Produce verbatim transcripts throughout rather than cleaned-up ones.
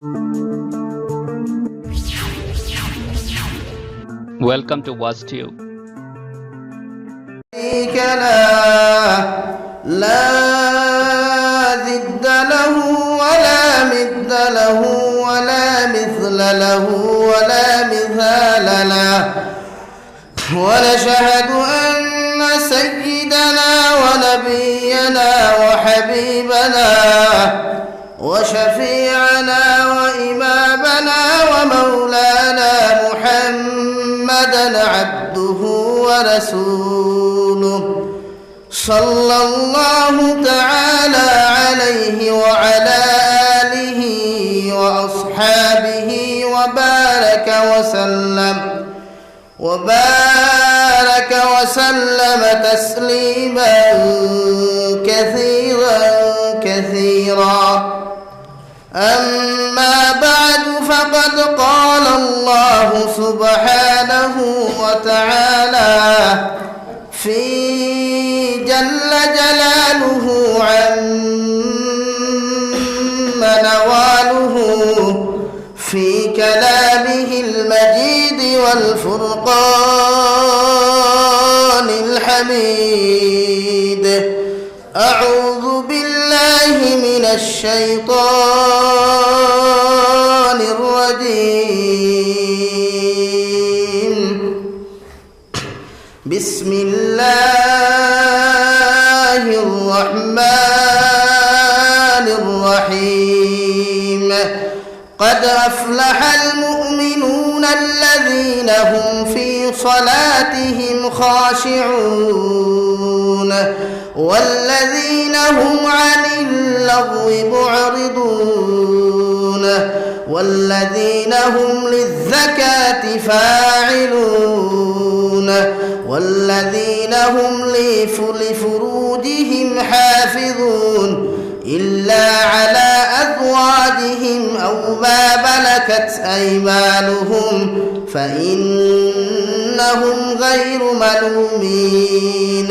Welcome to WatchTube. شريك له، لا ضد له ولا مثل له ولا مثال له. ونشهد أن سيدنا ونبينا وحبيبنا وشفيعنا وإمامنا ومولانا محمدا عبده ورسوله، صلى الله تعالى عليه وعلى آله وأصحابه وبارك وسلم، وبارك وسلم تسليما كثيرا كثيرا. أما بعد، فقد قال الله سبحانه وتعالى في جل جلاله عم نواله في كلامه المجيد والفرقان الحميد. أعوذ بالله من الشيطان الرجيم. بسم الله الرحمن الرحيم. قد أفلح المؤمنون الذين هم في صلاتهم خاشعون والذين هم عن اللغو معرضون والذين هم للزكاة فاعلون والذين هم لف-، لفروجهم حافظون إلا على أزواجهم أو ما ملكت أيمانهم فإنهم غير ملومين.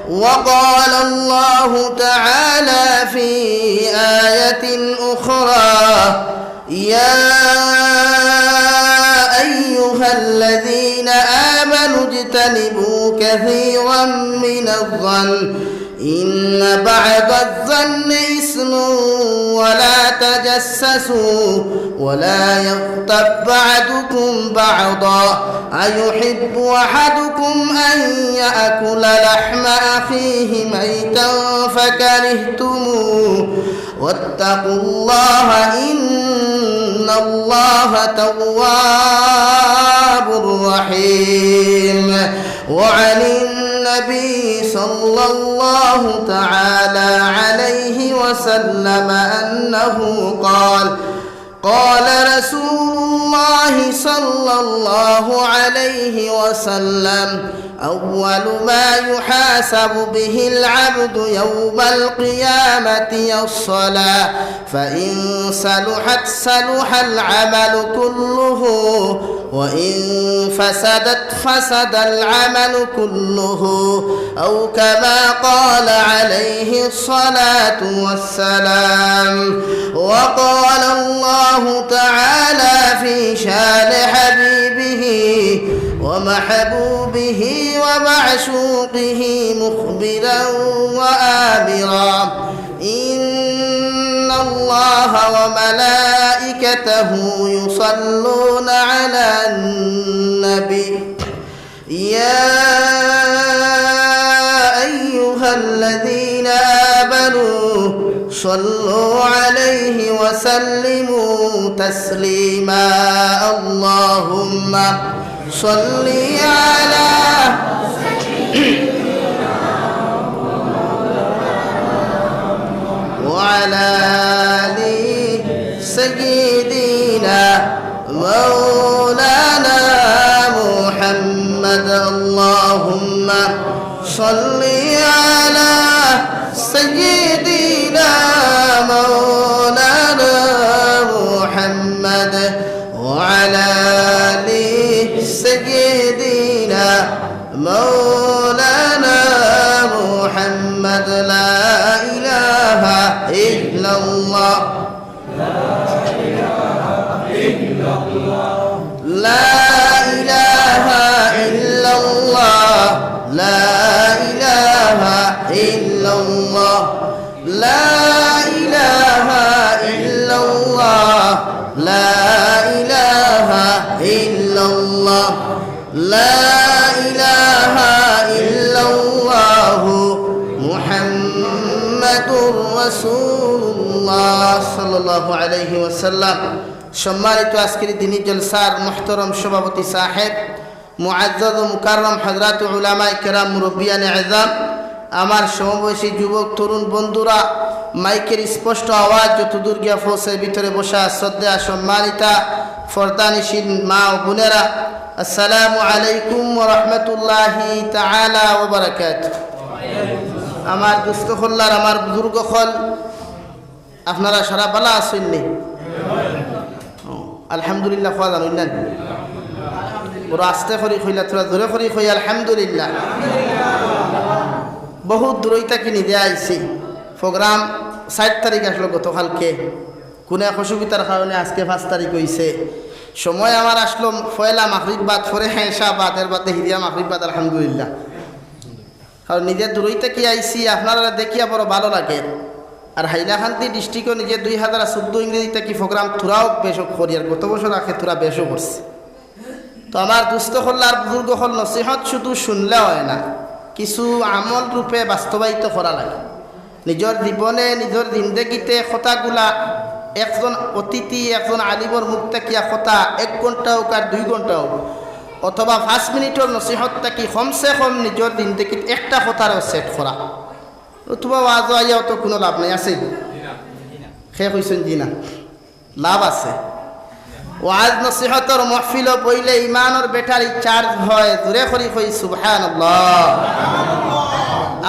وقال الله تعالى في آية أخرى: يا أيها الذين آمنوا اجتنبوا كثيرا من الظن إن بعض الظن إثم ولا تجسسوا ولا يغتب بعضكم بعضا أيحب أحدكم أن يأكل لحم أخيه ميتا فكرهتموه واتقوا الله إن الله تواب رحيم. وعن النبي صلى الله تعالى عليه وسلم أنه قال: قال رسول الله صلى الله عليه وسلم: أول ما يحاسب به العبد يوم القيامة الصلاة، فإن صلحت صلح العمل كله، وإن فسدت فسد العمل كله، أو كما قال عليه الصلاة والسلام. وقال الله تعالى في شان حبيبه ومحبوبه ومعشوقه مخبرا وآمرا: إن الله وملائكته يصلون على النبي، يا أيها الذين آمنوا صلوا عليه وسلموا تسليما. اللهم صل على وعلى آل سيدنا مولانا محمد. اللهم صل على سيدنا مولانا محمد وعلى آل سيدنا مولانا محمد. لا إله إلا الله. لا إله إلا الله، لا إله إلا الله، محمد رسول الله صلى الله عليه وسلم। সম্মানিত আজকের দিনী জলসার মুহতারাম সভাপতি সাহেব, মুআজ্জাজ ও মুকাররম হযরত উলামায়ে কেরাম, মুরব্বিয়ানে এজাম, আমার সমবয়সী যুবক তরুণ বন্ধুরা, মাইকের স্পষ্ট আওয়াজ যতদূর গিয়া পৌঁছে, ভিতরে বসা শ্রদ্ধা সম্মানিতা পর্দানিশীন মা ও বোনেরা, আসসালামু আলাইকুম ওয়া রাহমাতুল্লাহি তাআলা ওয়া বারাকাতুহু। আমার দুস্ত হল্লার, আমার বুজুর্গ হল, আপনারা সারা বালা আছইন নি? ও, আলহামদুলিল্লাহ কওয়া জানইন না? বড় আস্তে করি কইলা, থুড়া জোরে করি কই, আলহামদুলিল্লাহ। বহুত দূরই থাকি নিজে আইছি। প্রোগ্রাম চাইর তারিখ আসলো গতকালকে, কুনু এক অসুবিধার কারণে আজকে পাঁচ তারিখ অইছে। সময় আমার আসলো পয়লা মাগরিব বাদ, পরে এশা বাদ, এর বাদে হিরিয়া মাগরিব বাদ, আলহামদুলিল্লাহ। কারণ নিজে দূরই থাকি আইছি, আপনারারে দেখিয়া বড় ভালো লাগে। আর হাইলাকান্দি ডিস্ট্রিক্টও নিজে দুই হাজার চৌদ্দ ইংরেজি থাকি প্রোগ্রাম থুড়াও বেশক করি, আর গত বছর আগে থুড়া বেশও করছি। তো আমার দুস্ত হল্লার বুজুর্গ হল, নসিহত শুধু শুনলে হয় না, কিছু আমল রূপে বাস্তবায়িত করা লাগে। নিজর জীবনে, নিজর জিন্দেগিতে কথাগুলা একজন অতিথি, একজন আলিমর মুখ থাকিয়া কথা এক ঘন্টা হোক আর দুই ঘন্টা হোক, অথবা পাঁচ মিনিটর নসিহত থাকি কমসে কম নিজর জিন্দেগিত একটা কথারও সেট করা। অথবা ওয়াজও আইয়াও তো কুনু লাভ নাই, আছে? কে কইছইন জি না? লাভ আছে। ওয়াজ নসিহতর মাহফিলো বইলে ইমানর ব্যাটারি চার্জ হয়, জোরে করি কই সুবহানাল্লাহ।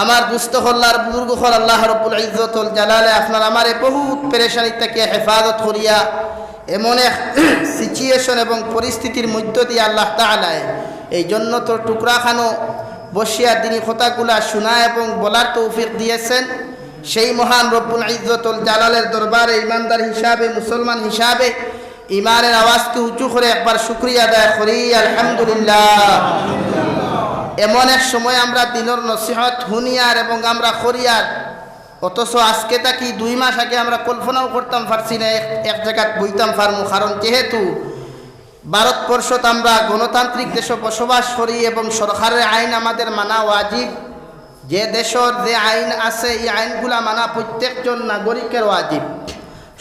আমার দুস্ত হল্লার বুজুর্গ হল, আল্লাহ রব্বুল ইজ্জতুল জালালে আপনার আমারে বহুত পেরেশানি থাকি হেফাজত করিয়া এমন এক সিচুয়েশন এবং পরিস্থিতির মধ্য দিয়া আল্লাহ তাআলায় এই জন্নতর টুকরা খানো বসিয়া দিনি কথাগুলা শুনা এবং বলার তৌফিক দিয়েছেন। সেই মহান রব্বুল ইজ্জতুল জালালের দরবারে ইমানদার হিসাবে, মুসলমান হিসাবে ইমানের আওয়াজকে উঁচু করে একবার শুকরিয়া আদায় করি, আলহামদুলিল্লাহ। এমন এক সময় আমরা দিনর নসিহত হুনিয়ার এবং আমরা করিয়ার, অথচ আজকে থাকি দুই মাস আগে আমরা কল্পনাও করতাম পারছি না এক, এক জাগাত বইতাম পারমু, কারণ যেহেতু ভারতবর্ষত আমরা গণতান্ত্রিক দেশো বসবাস করি এবং সরকারের আইন আমাদের মানা ওয়াজিব। যে দেশর যে আইন আছে, এই আইনগুলা মানা প্রত্যেকজন নাগরিকের ওয়াজিব।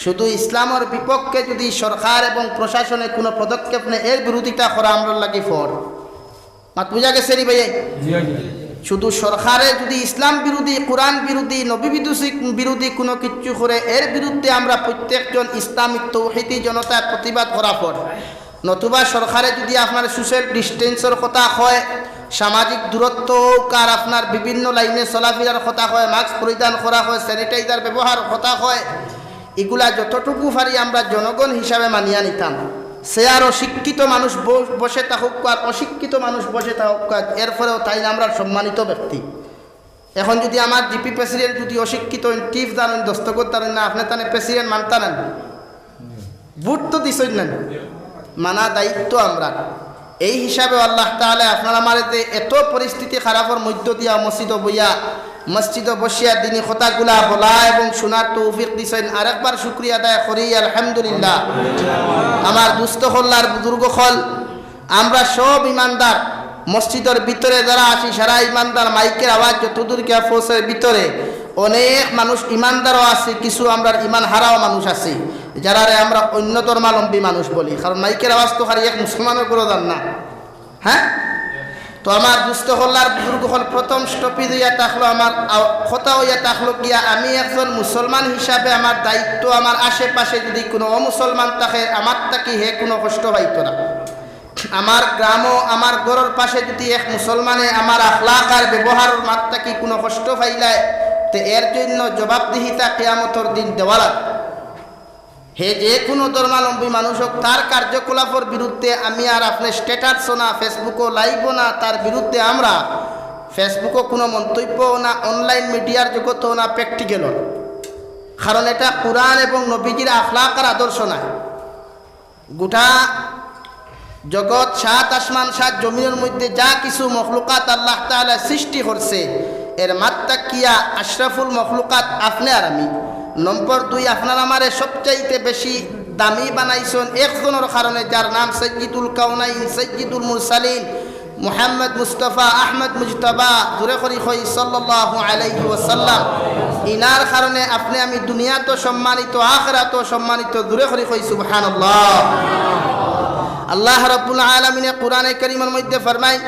শুধু ইসলামর বিপক্ষে যদি সরকার এবং প্রশাসনে কুনু পদক্ষেপ নেয়, এর বিরোধিতা করা আমরার লাগি ফরজ। মাত বুঝা গেছে নি ভাই? শুধু সরকারে যদি ইসলাম বিরোধী, কোরআন বিরোধী, নবী বিদুষী, বিরোধী কুনু কিচ্ছু করে, এর বিরুদ্ধে আমরা প্রত্যেকজন ইসলামিক তৌহিদি জনতায় প্রতিবাদ করা ফরজ। নতুবা সরকারে যদি আপনার সোশ্যাল ডিস্টেন্সর কথা কয়, সামাজিক দূরত্ব হোক, আর আপনার বিভিন্ন লাইনে চলাফেরার কথা কয়, মাস্ক পরিধান করা কয়, স্যানিটাইজার ব্যবহার কথা কয়, ইগুলা যতটুকু পারি আমরা জনগণ হিসাবে মানিয়া নিতাম। সে আর অশিক্ষিত মানুষ ব-, বসে থাকুক আর অশিক্ষিত মানুষ বসে থাকুক, এরপরেও তাইন আমরার সম্মানিত ব্যক্তি। এখন যদি আমার জিপি প্রেসিডেন্ট যদি অশিক্ষিত হইন, টিপ জানইন, দস্তখত জানইন না, আপনে তানে প্রেসিডেন্ট মানতা না? ভোট তো দিছইন না, মানা দায়িত্ব আমরার। এই হিসাবে আল্লাহ তাআলা আপনার আমারে যে এত পরিস্থিতি খারাপর মধ্য দিয়া মসজিদো বইয়া, মসজিদো বসিয়া দিনি কথাগুলা বলা এবং শোনার তৌফিক দিছইন, আরেকবার শুকরিয়া আদায় করি, আলহামদুলিল্লাহ। আমার দুস্ত হল্লার বুজুর্গ হল, আমরা সব ইমানদার মসজিদর ভিতরে যারা আছি, সারা ইমানদার, মাইকের আওয়াজ যতদূর গিয়া পৌঁছে ভিতরে, অনেক মানুষ ইমানদারও আছে, কিছু আমরার ইমান হারাও মানুষ আছে, যারারে আমরা অন্য ধর্মাবলম্বী মানুষ বলি, কারণ মাইকের আওয়াজ তো খালি এক মুসলমানর ঘরো যার না। হ্যাঁ, তো আমার দুস্ত হল্লার বুজুর্গ হল, প্রথম স্টপেজ হইয়া থাকলো আমার আও-, কথা হইয়া থাকলো গিয়া, আমি একজন মুসলমান হিসাবে আমার দায়িত্ব, আমার আশেপাশে যদি কুনু অমুসলমান থাকে, আমার থাকি হে কুনু কষ্ট পাইতো না। আমার গ্রামও, আমার ঘরর পাশে যদি এক মুসলমানে আমার আখলাক আর ব্যবহারর মাত থাকি কুনু কষ্ট পাইলায়, তে এর জন্য জবাবদিহিতা কিয়ামতর দিন দেওয়া লাগবো। হে যে কুনু ধর্মাবলম্বী মানুষ হোক, তার কার্যকলাপর বিরুদ্ধে আমি আর আপনে স্ট্যাটাসও না, ফেসবুকও লাইভও না, তার বিরুদ্ধে আমরা ফেসবুকও কুনু মন্তব্যও না, অনলাইন মিডিয়ার জগতও না, প্র্যাকটিক্যালও না। কারণ এটা কোরআন এবং নবীজির আখলাক আর আদর্শ নায়। গোটা জগৎ, সাত আসমান, সাত জমিনর মধ্যে যা কিছু মখলুকাত আল্লাহ তাআলা সৃষ্টি করছে, এর মাত্তা কিয়া আশরাফুল মখলুকাত আপনে আর আমি। নম্বর দুই, আপনার আমারে সবচাইতে বেশি দামি বানাইছইন একজনর কারণে, যার নাম সাইয়্যিদুল কাউনাইন, সাইয়্যিদুল মুরসালিন, মুহাম্মদ মুস্তাফা আহমদ মুজতাবা, জোরে করি কই সাল্লাল্লাহু আলাইহি ওয়াসাল্লাম। ইনার কারণে আপনে আমি দুনিয়াত সম্মানিত, আখিরাত সম্মানিত, জোরে করি কই সুবহানাল্লাহ। আল্লাহ রাব্বুল আলামিনে কোরআনে কারীমর মধ্যে ফরমায়,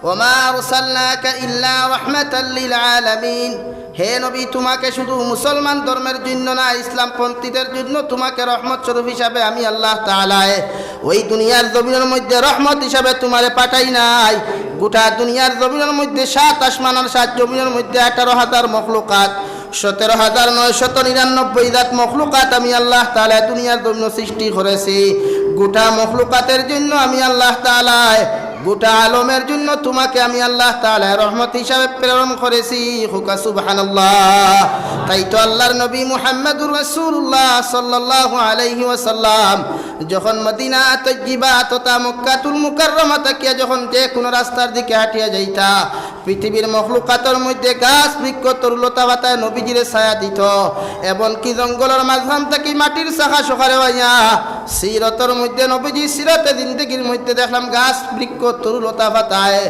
"ওয়া মা আরসালনাকা ইল্লা রাহমাতাল লিল আলামিন।" হে নবী, তোমাকে শুধু মুসলমান ধর্মের জন্য না, ইসলামপন্থীদের জন্য তোমাকে রহমত স্বরূপ হিসাবে আমি আল্লাহ তাআলায় ওই দুনিয়ার জমিনের মধ্যে রহমত হিসাবে তোমারে পাঠাই নাই। গোটা দুনিয়ার জমিনের মধ্যে সাত আসমান আর সাত জমিনের মধ্যে আঠারো হাজার মখলুকাত, সতেরো হাজার নয়শত নিরানব্বই জাত মখলুকাত আমি আল্লাহ তাআলায় দুনিয়ার জমিন সৃষ্টি করেছি। গোটা মখলুকাতের জন্য আমি আল্লাহ তাআলায়, গোটা আলমের জন্য তোমাকে আমি আল্লাহ তাআলায় রহমত হিসাবে প্রেরণ করেছি। কউক্কা সুবহানাল্লাহ। তাই তো আল্লাহর নবী মুহাম্মাদুর রাসূলুল্লাহ সাল্লাল্লাহু আলাইহি ওয়াসাল্লাম যখন মদিনা তৈয়্যিবা তথা মক্কাতুল মুকাররমা থাকিয়া যখন যে কোনো রাস্তার দিকে হাঁটিয়া যাইতা, পৃথিবীর মখলুকাতর মধ্যে গাছ, বৃক্ষ, তরুলতা পাতায় নবীজিরে ছায়া দিত। এমনকি জঙ্গলর মাঝখান থাকি মাটির চাকা সকালে আইয়া সিরতর মধ্যে নবীজি সিরতে জিন্দেগির মধ্যে দেখলাম গাছ, বৃক্ষ, তরুলতা পাতায়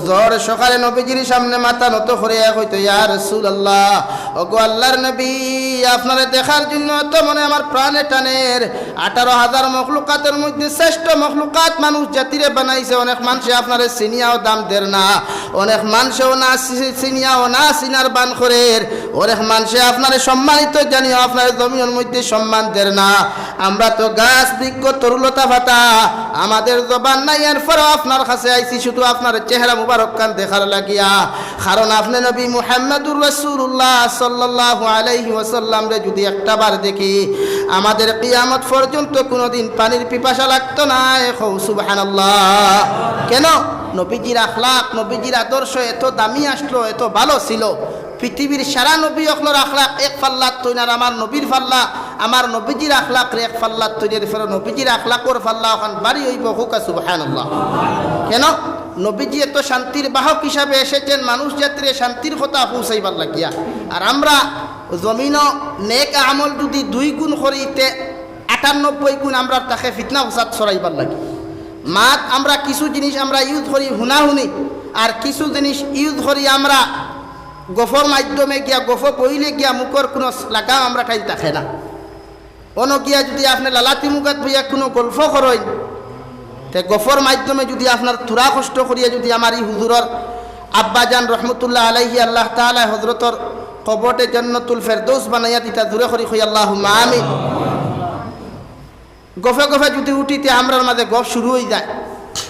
ঝড় সকালে নবীজির সামনে মাথা নত করিয়া কইতো, "ইয়া রাসূলুল্লাহ, ওগো আল্লাহর নবী, আপনারে দেখার জন্য তো মনে আমার প্রাণে টানের।" আঠারো হাজার মখলুকাতর মধ্যে শ্রেষ্ঠ মখলুকাত মানুষ জাতিরে বানাইছে। অনেক মানষে আপনারে চিনিয়াও দাম দের না, অনেক মানষেও না চি-, চিনিয়াও না চিনার বান করের, অনেক মানষে আপনারে সম্মানিত জানিয়াও আপনারে জমিনর মধ্যে সম্মান দের না। আমরা তো গাছ, বৃক্ষ, তরুলতা পাতা, আমাদের জবান নাই, এরপরেও আপনার কাছে আইছি শুধু আপনার চেহারা মুবারক খান দেখার লাগিয়া। কারণ আপনে নবী মুহাম্মাদুর রাসূলুল্লাহ সাল্লাল্লাহু আলাইহি ওয়াসাল্লামরে যদি একটা বার দেখি, আমাদের কিয়ামত পর্যন্ত কোনোদিন পানির পিপাসা লাগতো নায়। কও সুবহানাল্লাহ। কেন? নবীজির আখলাক, নবীজির আদর্শ এত দামি আসলো, এত ভালো ছিল। পৃথিবীর সারা নবী অকলর আখলাক এক পাল্লাত থইন, আর আমার নবীর পাল্লা, আমার নবীজির আখলাকরে এক পাল্লাত থইন, এরপরে নবীজির আখলাকর পাল্লা অখান ভারী অইবো। কউক্কা সুবহানাল্লাহ। কেন? নবীজি এত শান্তির বাহক হিসাবে এসেছেন মানুষ জাতিরে শান্তির কথা পৌঁছাইবার লাগিয়া। আর আমরা জমিনো নেক আমল যদি দুই গুণ করি, তে আটানব্বই গুণ আমরার থাকে ফিতনা ফসাদ ছড়াইবার লাগি। মাত আমরা কিছু জিনিস আমরা ইউজ করি হুনাহুনি, আর কিছু জিনিস ইউজ করি আমরা গফর মাধ্যমে গিয়া, গফ বইলে গিয়া মুখর কোনো লাগাম আমরা ঠাইল থাকে না। অনো গিয়া যদি আপনে লালাতি মুখাত বইয়া কোনো গল্প করইন, তে গফর মাধ্যমে যদি আপনার থুড়া কষ্ট করিয়া যদি আমার ই হুজুরর আব্বাজান রহমতুল্লাহ আলাইহি আল্লাহ তাআলা হজরতর কবররে জান্নাতুল ফেরদৌস বানাইয়া দিতা, জোরে করি কই আল্লাহুম্মা আমিন। গফে গফে যদি উঠি, তে আমরার মাঝে গফ শুরু অইযায়,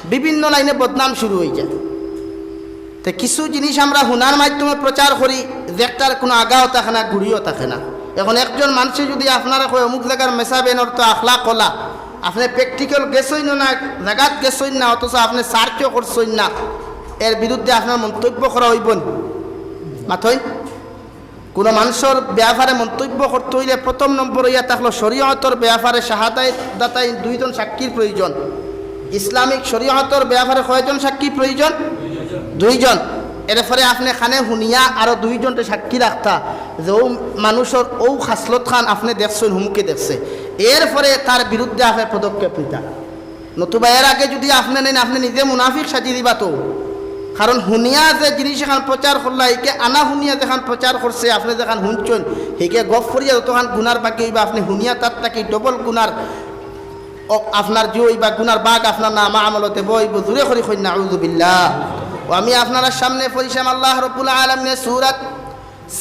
বিভিন্ন লাইনে বদনাম শুরু অইযায়। তে কিছু জিনিস আমরা হুনার মাধ্যমে প্রচার করি, যেটার কোনো আগাও থাকে না, গুড়িও থাকে না। এখন একজন মানষে যদি আপনারে কয়, "অমুক জাগার মেসাব এনর তো আখলাক অলা", আপনে practical গেছইন না, জাগাত গেছইন না, অথচ আপনে searchও করছইন না, এর বিরুদ্ধে আপনার মন্তব্য করা অইবো নি? মাতইন। কোনো মানষর ব্যাপারে মন্তব্য করতে অইলে প্রথম নম্বর অইয়া থাকলো শরীয়তর ব্যাপারে শাহাদাত দাতাইন দুইজন সাক্ষীর প্রয়োজন। ইসলামিক শরীয়তর ব্যাপারে কয়জন সাক্ষী প্রয়োজন? দুইজন। এরপরে আপনে কানে হুনিয়া আরো দুইজনরে সাক্ষী রাখতা যে অউ মানষর অউ খাসলত খান আপনে দেখছইন, হুমুকে দেখছে, এরপরে তার বিরুদ্ধে আপনে পদক্ষেপ নিতা। নতুবা এর আগে যদি আপনে নেইন, আপনে নিজে মুনাফিক সাজি দিবা তো। কারণ হুনিয়া যে জিনিস এখান প্রচার করলা, হিগে আনা হুনিয়া যেখান প্রচার করছে, আপনে যেখান হুনছইন, হিগে গফ করিয়া যতখান গুনার বাকি অইবা, আপনে হুনিয়া তার থাকি double গুনার, ও, আপনার যে অইবা গুনার ভাগ আপনার নামা আমলো দেবো অইবো। জোরে করি কইন নাউজুবিল্লাহ। ও আমি আপনারার সামনে পড়ছিলাম আল্লাহ রব্বুল আলামিনে সূরাত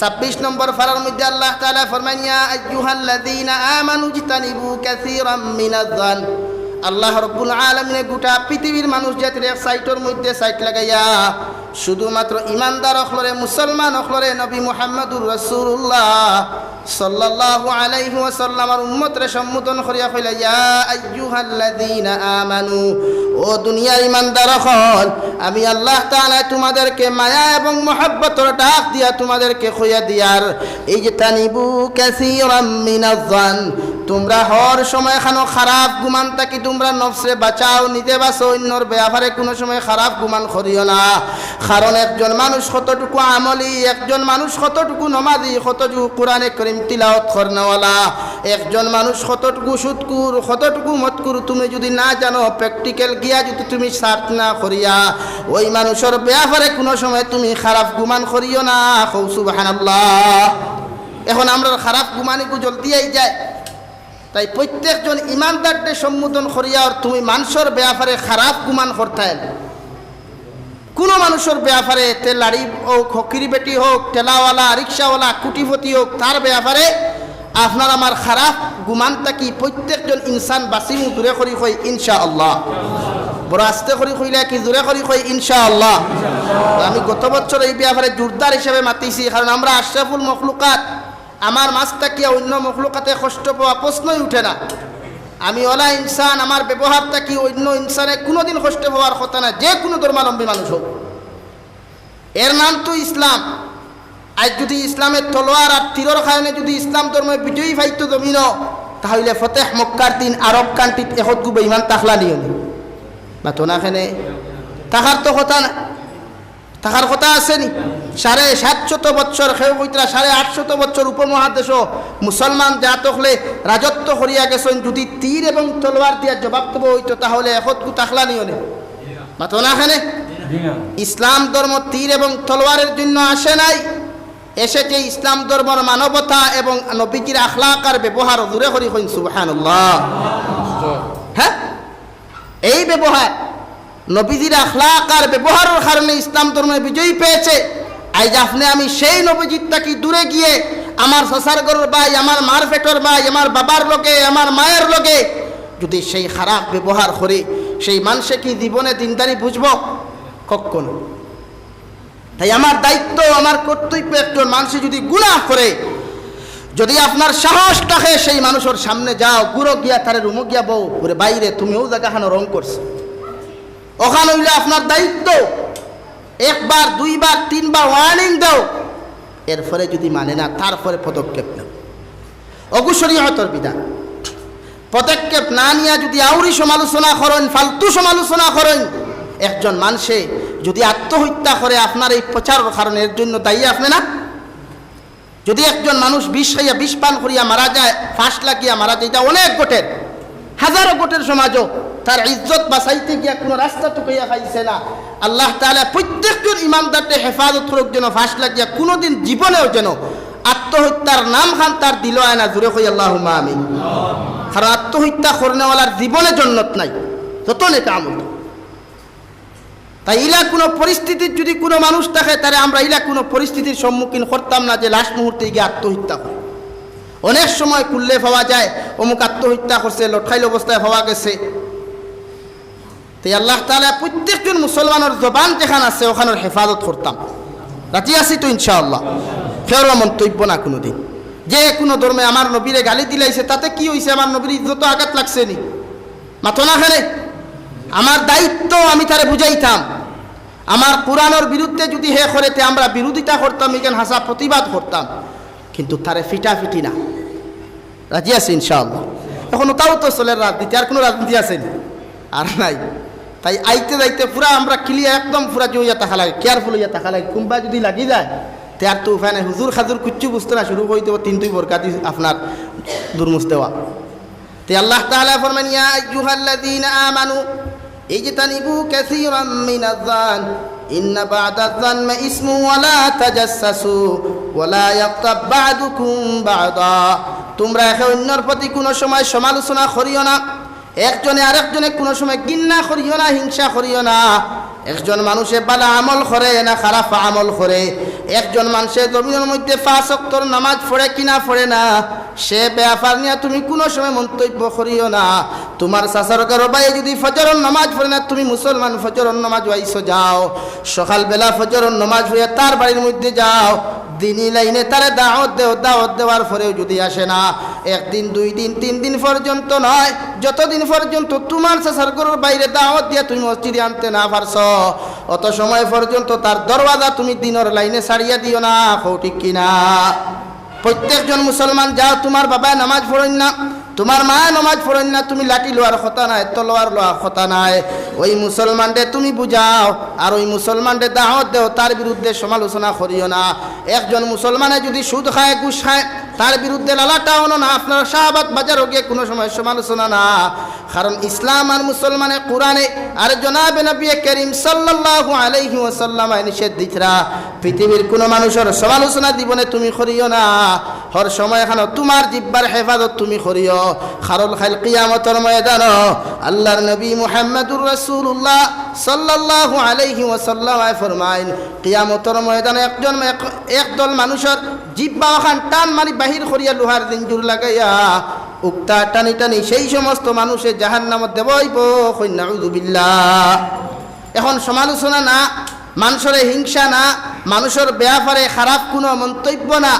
ছাব্বিশ নম্বর পারার মধ্যে আল্লাহ তাআলা ফরমাইন, "ইয়া আইয়ুহাল্লাযীনা আমানু ইজতানিবু কাসীরাম মিনাজ-জান।" আল্লাহ রব্বুল আলামিনে গোটা পৃথিবীর মানুষ জাতিরে এক সাইটর মধ্যে সাইট লাগাইয়া শুধুমাত্র ইমানদার অকলরে, মুসলমান অকলরে, নবী মুহাম্মাদুর রাসূলুল্লাহ সাল্লাল্লাহু আলাইহি ওয়াসাল্লামর উম্মতরে সম্বোধন করিয়া কইলা, "ইয়া আইয়ুহাল্লাযীনা আমানু", ও দুনিয়ার ইমানদার অকল, আমি আল্লাহ তাআলা তোমাদেরকে মায়া এবং মহব্বতর ডাক দিয়া তোমাদেরকে কইয়া দিয়ার, "ইজতানিবু কাসীরাম মিনাজ-জান", তোমরা হর সময় খানো খারাপ গুমান থাকি তোমরা নফসরে বাঁচাও, নিজে বাঁচো, অন্যর ব্যাপারে কোনো সময় খারাপ গুমান করিও না। কারণ একজন মানুষ কতটুকু আমলি, একজন মানুষ কতটুকু নমাজি, কতটুকু কোরআনে করিম তিলাওয়াত করনেওয়ালা, একজন মানুষ কতটুকু সুদখুর, কতটুকু মদখুর, তুমি যুদি না জানো, practical গিয়া যুদি তুমি search না করিয়া, ওই মানুষর ব্যাপারে কুনু সময় তুমি খারাপ গুমান করিও না। কও সুবহানাল্লাহ। এখন আমরার খারাপ গুমানিগু জলদি আই যায়। তাই প্রত্যেকজন ইমানদাররে সম্বোধন করিয়া আর তুমি মানষর ব্যাপারে খারাপ গুমান করতায় না। কুনু মানষর ব্যাপারে, তে লাড়ি অউক, ফকির বেটি অউক, ঠেলাওয়ালা, রিক্সাওয়ালা, কুটিপতি অউক, তার ব্যাপারে আপনার আমার খারাপ গুমান থাকি প্রত্যেকজন ইনসান বাচিমু। জুরে করি কই ইনশাআল্লাহ। বড় আস্তে করি কইলা কি জুরে করি কই ইনশাআল্লাহ। আমি গত বছর এই ব্যাপারে জোরদার হিসাবে মাতিছি, কারণ আমরা আশরাফুল মখলুকাত, আমার মাঝ থাকিয়া অইন্য মখলুকাতে কষ্ট পাওয়া প্রশ্নই উঠে না। আমি অলা ইনসান, আমার ব্যবহার থাকি অইন্য ইনসানে কুনুদিন কষ্ট পাওয়ার কথা না, যে কুনু ধর্মাবলম্বী মানুষ অউক। এর নাম তো ইসলাম। আইজ যুদি ইসলামের তলোয়ার আর তীরর কারণে যুদি ইসলাম ধর্ম বিজয়ী পাইতো জমিনো, তাহলে ফতেহ মক্কার দিন আরব কান্ট্রিত একটগু বেইমান থাকলা নি অনে? মাতো না কেনে? থাকার তো কথা না। থাকার কথা আছে নি? সাড়ে সাতশত বছর, কেউ কইতরা সাড়ে আটশত বছর উপমহাদেশো মুসলমান জাত অকলে রাজত্ব করিয়া গেছইন। যুদি তীর এবং তলোয়ার দিয়া জবাব দেওয়া অইতো, তাহলে একটগু থাকলা নি অনে? মাতো না কেনে? ইসলাম ধর্ম তীর এবং তলোয়ারের জন্য আসে নাই, এসেছে ইসলাম ধর্মর মানবতা এবং নবীজির আখলাক আর ব্যবহার। জুরে করি কইন সুবহানাল্লাহ। হ্যাঁ, এই ব্যবহার, নবীজির আখলাক আর ব্যবহারের কারণে ইসলাম ধর্ম বিজয়ী পেয়েছে। আইজ আপনে আমি সেই নবীজির থাকি দূরে গিয়ে আমার চাচার ঘরর ভাই, আমার মার পেটর ভাই, আমার বাবার লগে, আমার মায়ের লগে যুদি সেই খারাপ ব্যবহার করি, সেই মানষে কি জীবনে দিনদারি বুঝবো? কখনো। তাই আমার দায়িত্ব, আমার কর্তব্য, একজন মানষে যুদি গুনাহ করে, যুদি আপনার সাহস থাকে সেই মানুষর সামনে যাও, ঘরো গিয়া তারে রুমো গিয়া বও, "ওরে বাইরে, তুমি অউ জাগাখানো wrong করছো।" অখান অইলে আপনার দায়িত্ব, একবার, দুইবার, তিনবার warning দাও, এরপরে যুদি মানে না, তারপরে পদক্ষেপ নেও। অগু শরীয়তর বিধান। পদক্ষেপ না নিয়া যুদি আউরি সমালোচনা করইন, ফালতু সমালোচনা করইন, একজন মানষে যুদি আত্মহত্যা করে আপনার এই প্রচারর কারণে, এর জন্য দায়ী আপনে না? যুদি একজন মানুষ বিষ খাইয়া, বিষ পান করিয়া মারা যায়, ফাঁস লাগিয়া মারা যায়, ইটা অনেক ঘটের, হাজারো ঘটের সমাজো। তার ইজ্জত বাঁচাইতে গিয়া কুনু রাস্তা তুকাইয়া খাইছে না। আল্লাহ তাআলা প্রত্যেকজন ইমানদাররে হেফাজত করউক, যেন ফাঁস লাগিয়া কুনুদিন জীবনেও যেন আত্মহত্যার নামখান তার দিলো আয় না। জুরে কই আল্লাহুম্মা আমিন। কারণ আত্মহত্যা করনেওয়ালার জীবনে জন্নত নাই, যত নেক আমল। তাই ইলা কুনু পরিস্থিতিত যুদি কুনু মানুষ থাকে, তারে আমরা ইলা কুনু পরিস্থিতির সম্মুখীন করতাম না যে লাস্ট মুহূর্তে গিয়া আত্মহত্যা করে। অনেক সময় খুললে পাওয়া যায়, অমুক আত্মহত্যা করছে, লটকাইল অবস্থায় পাওয়া গেছে। তাই আল্লাহ তাআলা প্রত্যেকজন মুসলমানর জবান যেখান আছে, অখানর হেফাজত করতাম। রাজি আছি তো ইনশাআল্লাহ? কেউর মন্তব্য না কুনুদিন। যে কুনু ধর্মে আমার নবীরে গালি দিলাইছে, তাতে কি অইছে? আমার নবীর ইজ্জতো আঘাত লাগছে নি? মাতো না কেনে? আমার দায়িত্ব আমি তারে বুঝাইতাম। আমার কোরআনর বিরুদ্ধে যুদি হে করে, তে আমরা বিরোধিতা করতাম, ইখান হাছা প্রতিবাদ করতাম, কিন্তু তারে ফিটাফিটি না। রাজি আছি ইনশাআল্লাহ? এখন তাও তো চলের রাজনীতি, আর কুনু রাজনীতি আছে নি? আর নাই। তাই আইতে যাইতে পুরা আমরা clear, একদম পুরা যে অইয়া থাকা লাগে, careful অইয়া থাকা লাগে। কুনবা যুদি লাগি যায়, তে আর তো উপায় নাই। হুজুর খাজুর কুচ্ছু বুঝতো না, শুরু করি দেবো তিন দুই বরকাতি আপনার দুরমুজ দেওয়া। তে আল্লাহ তাআলা ফরমান, "ইয়া আইয়ুহাল্লাযীনা আমানু ইজতানিবু কাসীরাম মিনাজ-জান, ইন্না বা'দাজ-জান্নি ইসমু ওয়া লা তাজাসসাসু ওয়া লা ইয়াগতাব বা'দুকুম বা'দা।" তোমরা একে অন্যর প্রতি কুনু সময় সমালোচনা করিও না, একজনে আরেকজনে কুনু সময় ঘিন্না করিও না, হিংসা করিও না। একজন মানষে ভালা আমল করে না খারাপ আমল করে, একজন মানষে জমিনর মধ্যে পাঁচ ওয়াক্তর নামাজ পড়ে কি না পড়ে না, সে ব্যাপার নিয়া তুমি কুনু সময় মন্তব্য করিও না। তুমার চাচার ঘরর ভাইয়ে যুদি ফজরর নামাজ পড়ে না, তুমি মুসলমান ফজরর নামাজ অইছো যাও, সকালবেলা ফজরর নামাজ পড়িয়া তার বাড়ির মধ্যে যাও, দিনি লাইনে তারে দাওয়াত দেও, দাওয়াত দেওয়ার পরেও যুদি আসে না, একদিন, দুই দিন, তিন দিন পর্যন্ত নয়, যতদিন পর্যন্ত তুমার চাচার ঘরর ভাইরে দাওয়াত দিয়া তুমি মসজিদে আনতে না পারছো, অত সময় পর্যন্ত তার দরওয়াজা তুমি দিনর লাইনে ছাড়িয়া দিও না। কও ঠিক কি না? প্রত্যেকজন মুসলমান যাও, তুমার বাবায় নামাজ পড়ইন না, তুমার মায় নামাজ পড়ইন না, তুমি লাঠি লওয়ার কথা নায়, তলোয়ার লওয়ার কথা নায়, ওই মুসলমানরে তুমি বুঝাও, আর ওই মুসলমানরে দাওয়াত দেও, তার বিরুদ্ধে সমালোচনা করিও না। একজন মুসলমানে যদি সুদ খায়, ঘুষ খায়, তার বিরুদ্ধে লালাটা আনো না। আপনারা শাহবাদ বাজারো গিয়া কুনু সময় সমালোচনা না, কারণ ইসলাম আর মুসলমানে কুরআনে আর জনাবে নবী করিম সাল্লাল্লাহু আলাইহি ওয়াসাল্লামে নিষেধ দিতরা। পৃথিবীর কুনু মানুষর সমালোচনা জীবনে তুমি করিও না। হর সময় খানো তুমার জিব্বার হেফাজত তুমি করিও, কারণ কাইল কিয়ামতর ময়দানো আল্লাহর নবী মুহাম্মাদুর রাসূলুল্লাহ সাল্লাল্লাহু আলাইহি ওয়াসাল্লামে ফরমাইন, কিয়ামতর ময়দানো একজন এক, একদল মানুষর জিব্বা অখান টান মারি বাহির করিয়া লোহার জিঞ্জুর লাগাইয়া উক্তা টানি টানি সেই সমস্ত মানুষে জাহান্নামো দেওয়া অইবো। কইন নাউজুবিল্লাহ। এখন সমালোচনা না, মানুষরে হিংসা না, মানুষর ব্যাপারে খারাপ কুনু মন্তব্য না।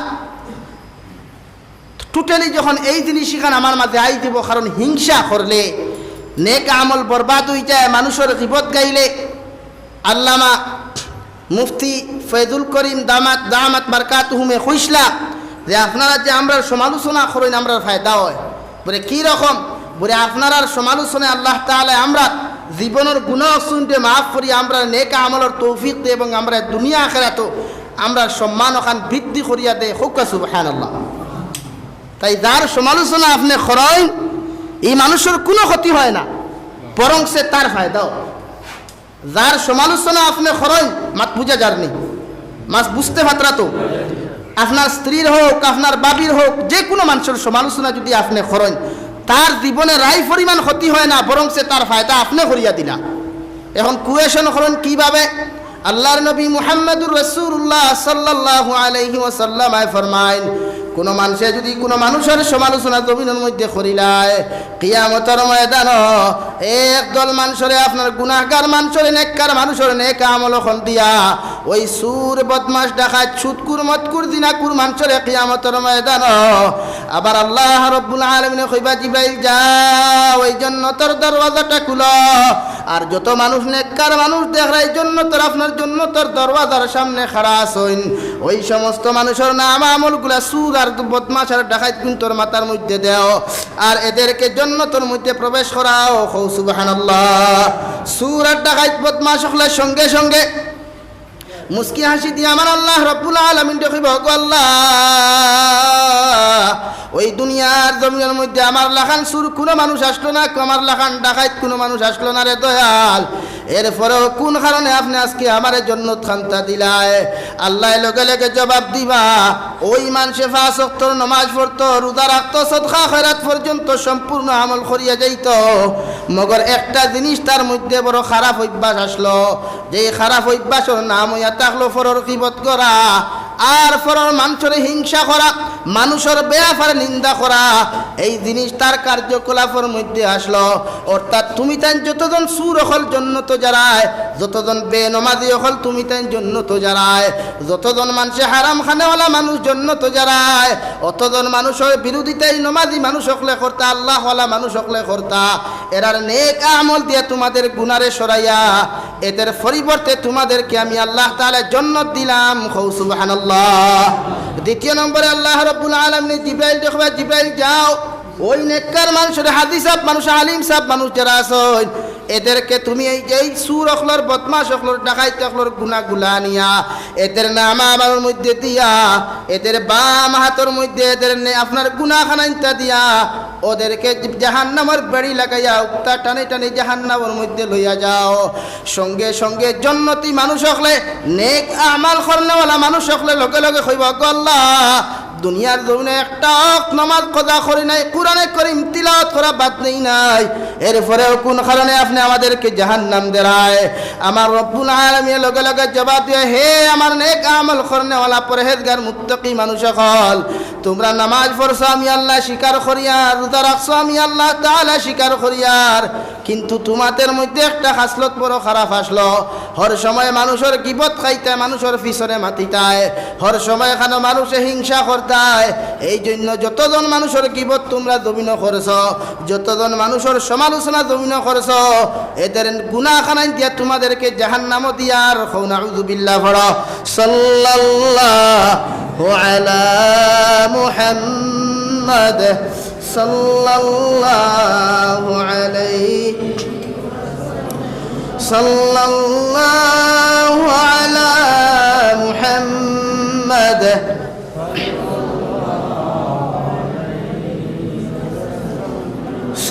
Totally যখন এই জিনিস ইখান আমার মাঝে আই দিব, কারণ হিংসা করলে নেক আমল বরবাদ অই যায়, মানুষর গিবত গাইলে। আল্লামা মুফতি ফয়জুল করিম দামাত দামাত বারকাতুহুমে কইছলা যে আপনারা যে আমরার সমালোচনা করইন, আমরার ফায়দা অয়। বুলে, "কি রকম?" বুলে, "আপনারার সমালোচনায় আল্লাহ তাআলায় আমরার জীবনর গুনাহ অকলরে মাফ করি, আমরার নেক আমলর তৌফিক দেয় এবং আমরার দুনিয়া আখেরাতো আমরার সম্মান অখান বৃদ্ধি করিয়া দেয়।" কউক্কা সুবহানাল্লাহ। তাই যার সমালোচনা আপনে করইন, ই মানুষর কুনু ক্ষতি হয় না, বরং সে তার ফায়দা অয়। যার সমালোচনা আপনে করইন, মাত বুঝা যার নি? মাত বুঝতে পাররা তো? আপনার স্ত্রীর হউক, আপনার বাবির হউক, যে কুনু মানুষর সমালোচনা যদি আপনে করইন, তার জীবনে রাই পরিমাণ ক্ষতি হয় না, বরং সে তার ফায়দা আপনে করিয়া দিলা। এখন question করইন কিভাবে? আল্লাহর নবী মুহাম্মাদুর রাসূলুল্লাহ সাল্লাল্লাহু আলাইহি ওয়াসাল্লামে ফরমাইন, কুনু মানষে যদি কুনু মানুষর সমালোচনা জমিনর মধ্যে করিলায়, কিয়ামতর ময়দানো একদল মানষরে, আপনার গুনাহগার মানষরে, নেককার মানষরে নেক আমল অকল দিয়া, ওই চুর, বদমাশ, ডাকাইত, সুদখুর, মদখুর, জিনাখুর মানষরে কিয়ামতর ময়দানো আবার আল্লাহ রাব্বুল আলামিনে কইবা, "জিব্রাইল যাও, ওই জন্নতর দরওয়াজাটা খুলো।" আর যত মানুষ নেককার মানুষ দেখরায় জন্নতর, আপনার জন্নতর দরওয়াজার সামনে খাড়া আছইন, ওই সমস্ত মানুষর নাম আমলগুলা চুর আর বদমাশ আর ডাকাইত কুন্তর মাথার মধ্যে দেও, আর এদেরকে জন্নতর মধ্যে প্রবেশ করাও। কও সুবহানাল্লাহ। চুর আর ডাকাইত বদমাশ অকলে সঙ্গে সঙ্গে মুস্কি হাসি দিয়া আমার আল্লাহ রাব্বুল আলামিনরে কইবা, "ওগো আল্লাহ, ওই দুনিয়ার জমিনর মধ্যে আমার লাখান চুর কুনু মানুষ আছলো না, আমার লাখান ডাকাইত কুনু মানুষ আছলো না রে দয়াল। এরপরেও কুন কারণে আপনে আজকে আমারে জন্নত খান্তা দিলায়?" আল্লায় লগে লগে জবাব দিবা, ওই মানষে পাঁচ ওয়াক্তর নমাজ পড়তো, রোজা রাখতো, সদকা খয়রাত পর্যন্ত সম্পূর্ণ আমল করিয়া যাইতো, মগর একটা জিনিস তার মধ্যে বড় খারাপ অভ্যাস আছলো, যেই খারাপ অভ্যাসর নাম অইয়া থাকলো পরর গিবত করা, আর পরর মানষরে হিংসা করা, মানুষর ব্যাপারে নিন্দা করা, এই জিনিস তার কার্যকলাপর মধ্যে আছলো। অর্থাৎ তুমি তাইন যতজন চুর অকল জন্নতো যারায়, যতজন বেনমাজি অকল তুমি তাইন জন্নতো যারায়, যতজন মানষে হারাম খানেওয়ালা মানুষ জন্নতো যারায়, অতজন মানুষর বিরোধিতায় নমাজি মানুষ অকলে করতা, আল্লাহওয়ালা মানুষ অকলে করতা, এরার নেক আমল দিয়া তোমাদের গুনারে সরাইয়া এদের পরিবর্তে তোমাদেরকে আমি আল্লাহ তাআলা জন্নত দিলাম। কও সুবহানাল্লাহ। দ্বিতীয় নম্বরে আল্লাহ রাব্বুল আলামিন জিব্রাইলরে কইবা, "জিব্রাইল যাও, ওই নেককার মানুষরে, হাজী সাব মানুষ, আলিম সাব মানুষ যারা আছইন, এদেরকে তুমি এই যে এই চুর অকলর, বদমাশ অকলর, ডাকাইত অকলর গুনাগুলা নিয়া এদের নাম আমলর মধ্যে দিয়া, এদের বাম হাতর মধ্যে এদের নে-, আপনার গুনা খানাইন্তা দিয়া, ওদেরকে জাহান্নামর বেড়ি লাগাইয়া উক্তা টানি টানি জাহান্নামর মধ্যে লইয়া যাও।" সঙ্গে সঙ্গে জন্নতি মানুষ অকলে, নেক আমাল করনেওয়ালা মানুষ অকলে লগে লগে কইবা, "ওগো আল্লাহ, দুনিয়ার জমিনে একটা ওয়াক্ত নমাজ কাজা করি নাই, কোরআনে করিম তিলাওয়াত করা বাদ দেই নাই, এরপরেও কোন কারণে আপনে আমাদেরকে জাহান্নাম দেরায়?" আমার রব্বুল আলামিন লগে লগে জবাব দিয়া, "হে আমার নেক আমল করনেওয়ালা পরহেজগার মুত্তাকি মানুষ অকল, তোমরা নামাজ পড়ছো আমি আল্লাহ স্বীকার করিয়ার, রোজা রাখছো আমি আল্লাহ তাআলা স্বীকার করিয়ার, কিন্তু তোমাদের মধ্যে একটা খাসলত বড় খারাপ আছলো। হর সময় মানুষর গিবত খাইতায়, মানুষর পিছনে মাতিতায়, হর সময় খানো মানুষে হিংসা করতায়। এই জন্য যতজন মানুষর গিবত তোমরা জমিনো করছো, যতজন মানুষর সমালোচনা জমিনো করছো, এদের গুনা খানাইন দিয়া তোমাদেরকে জাহান্নামো দিয়ার।" কও নাউজুবিল্লাহ পড়ো। সাল্লাল্লাহু আলা মুহাম্মদ। সাল্লাল্লাহু আলাইহি। صلى الله على محمد.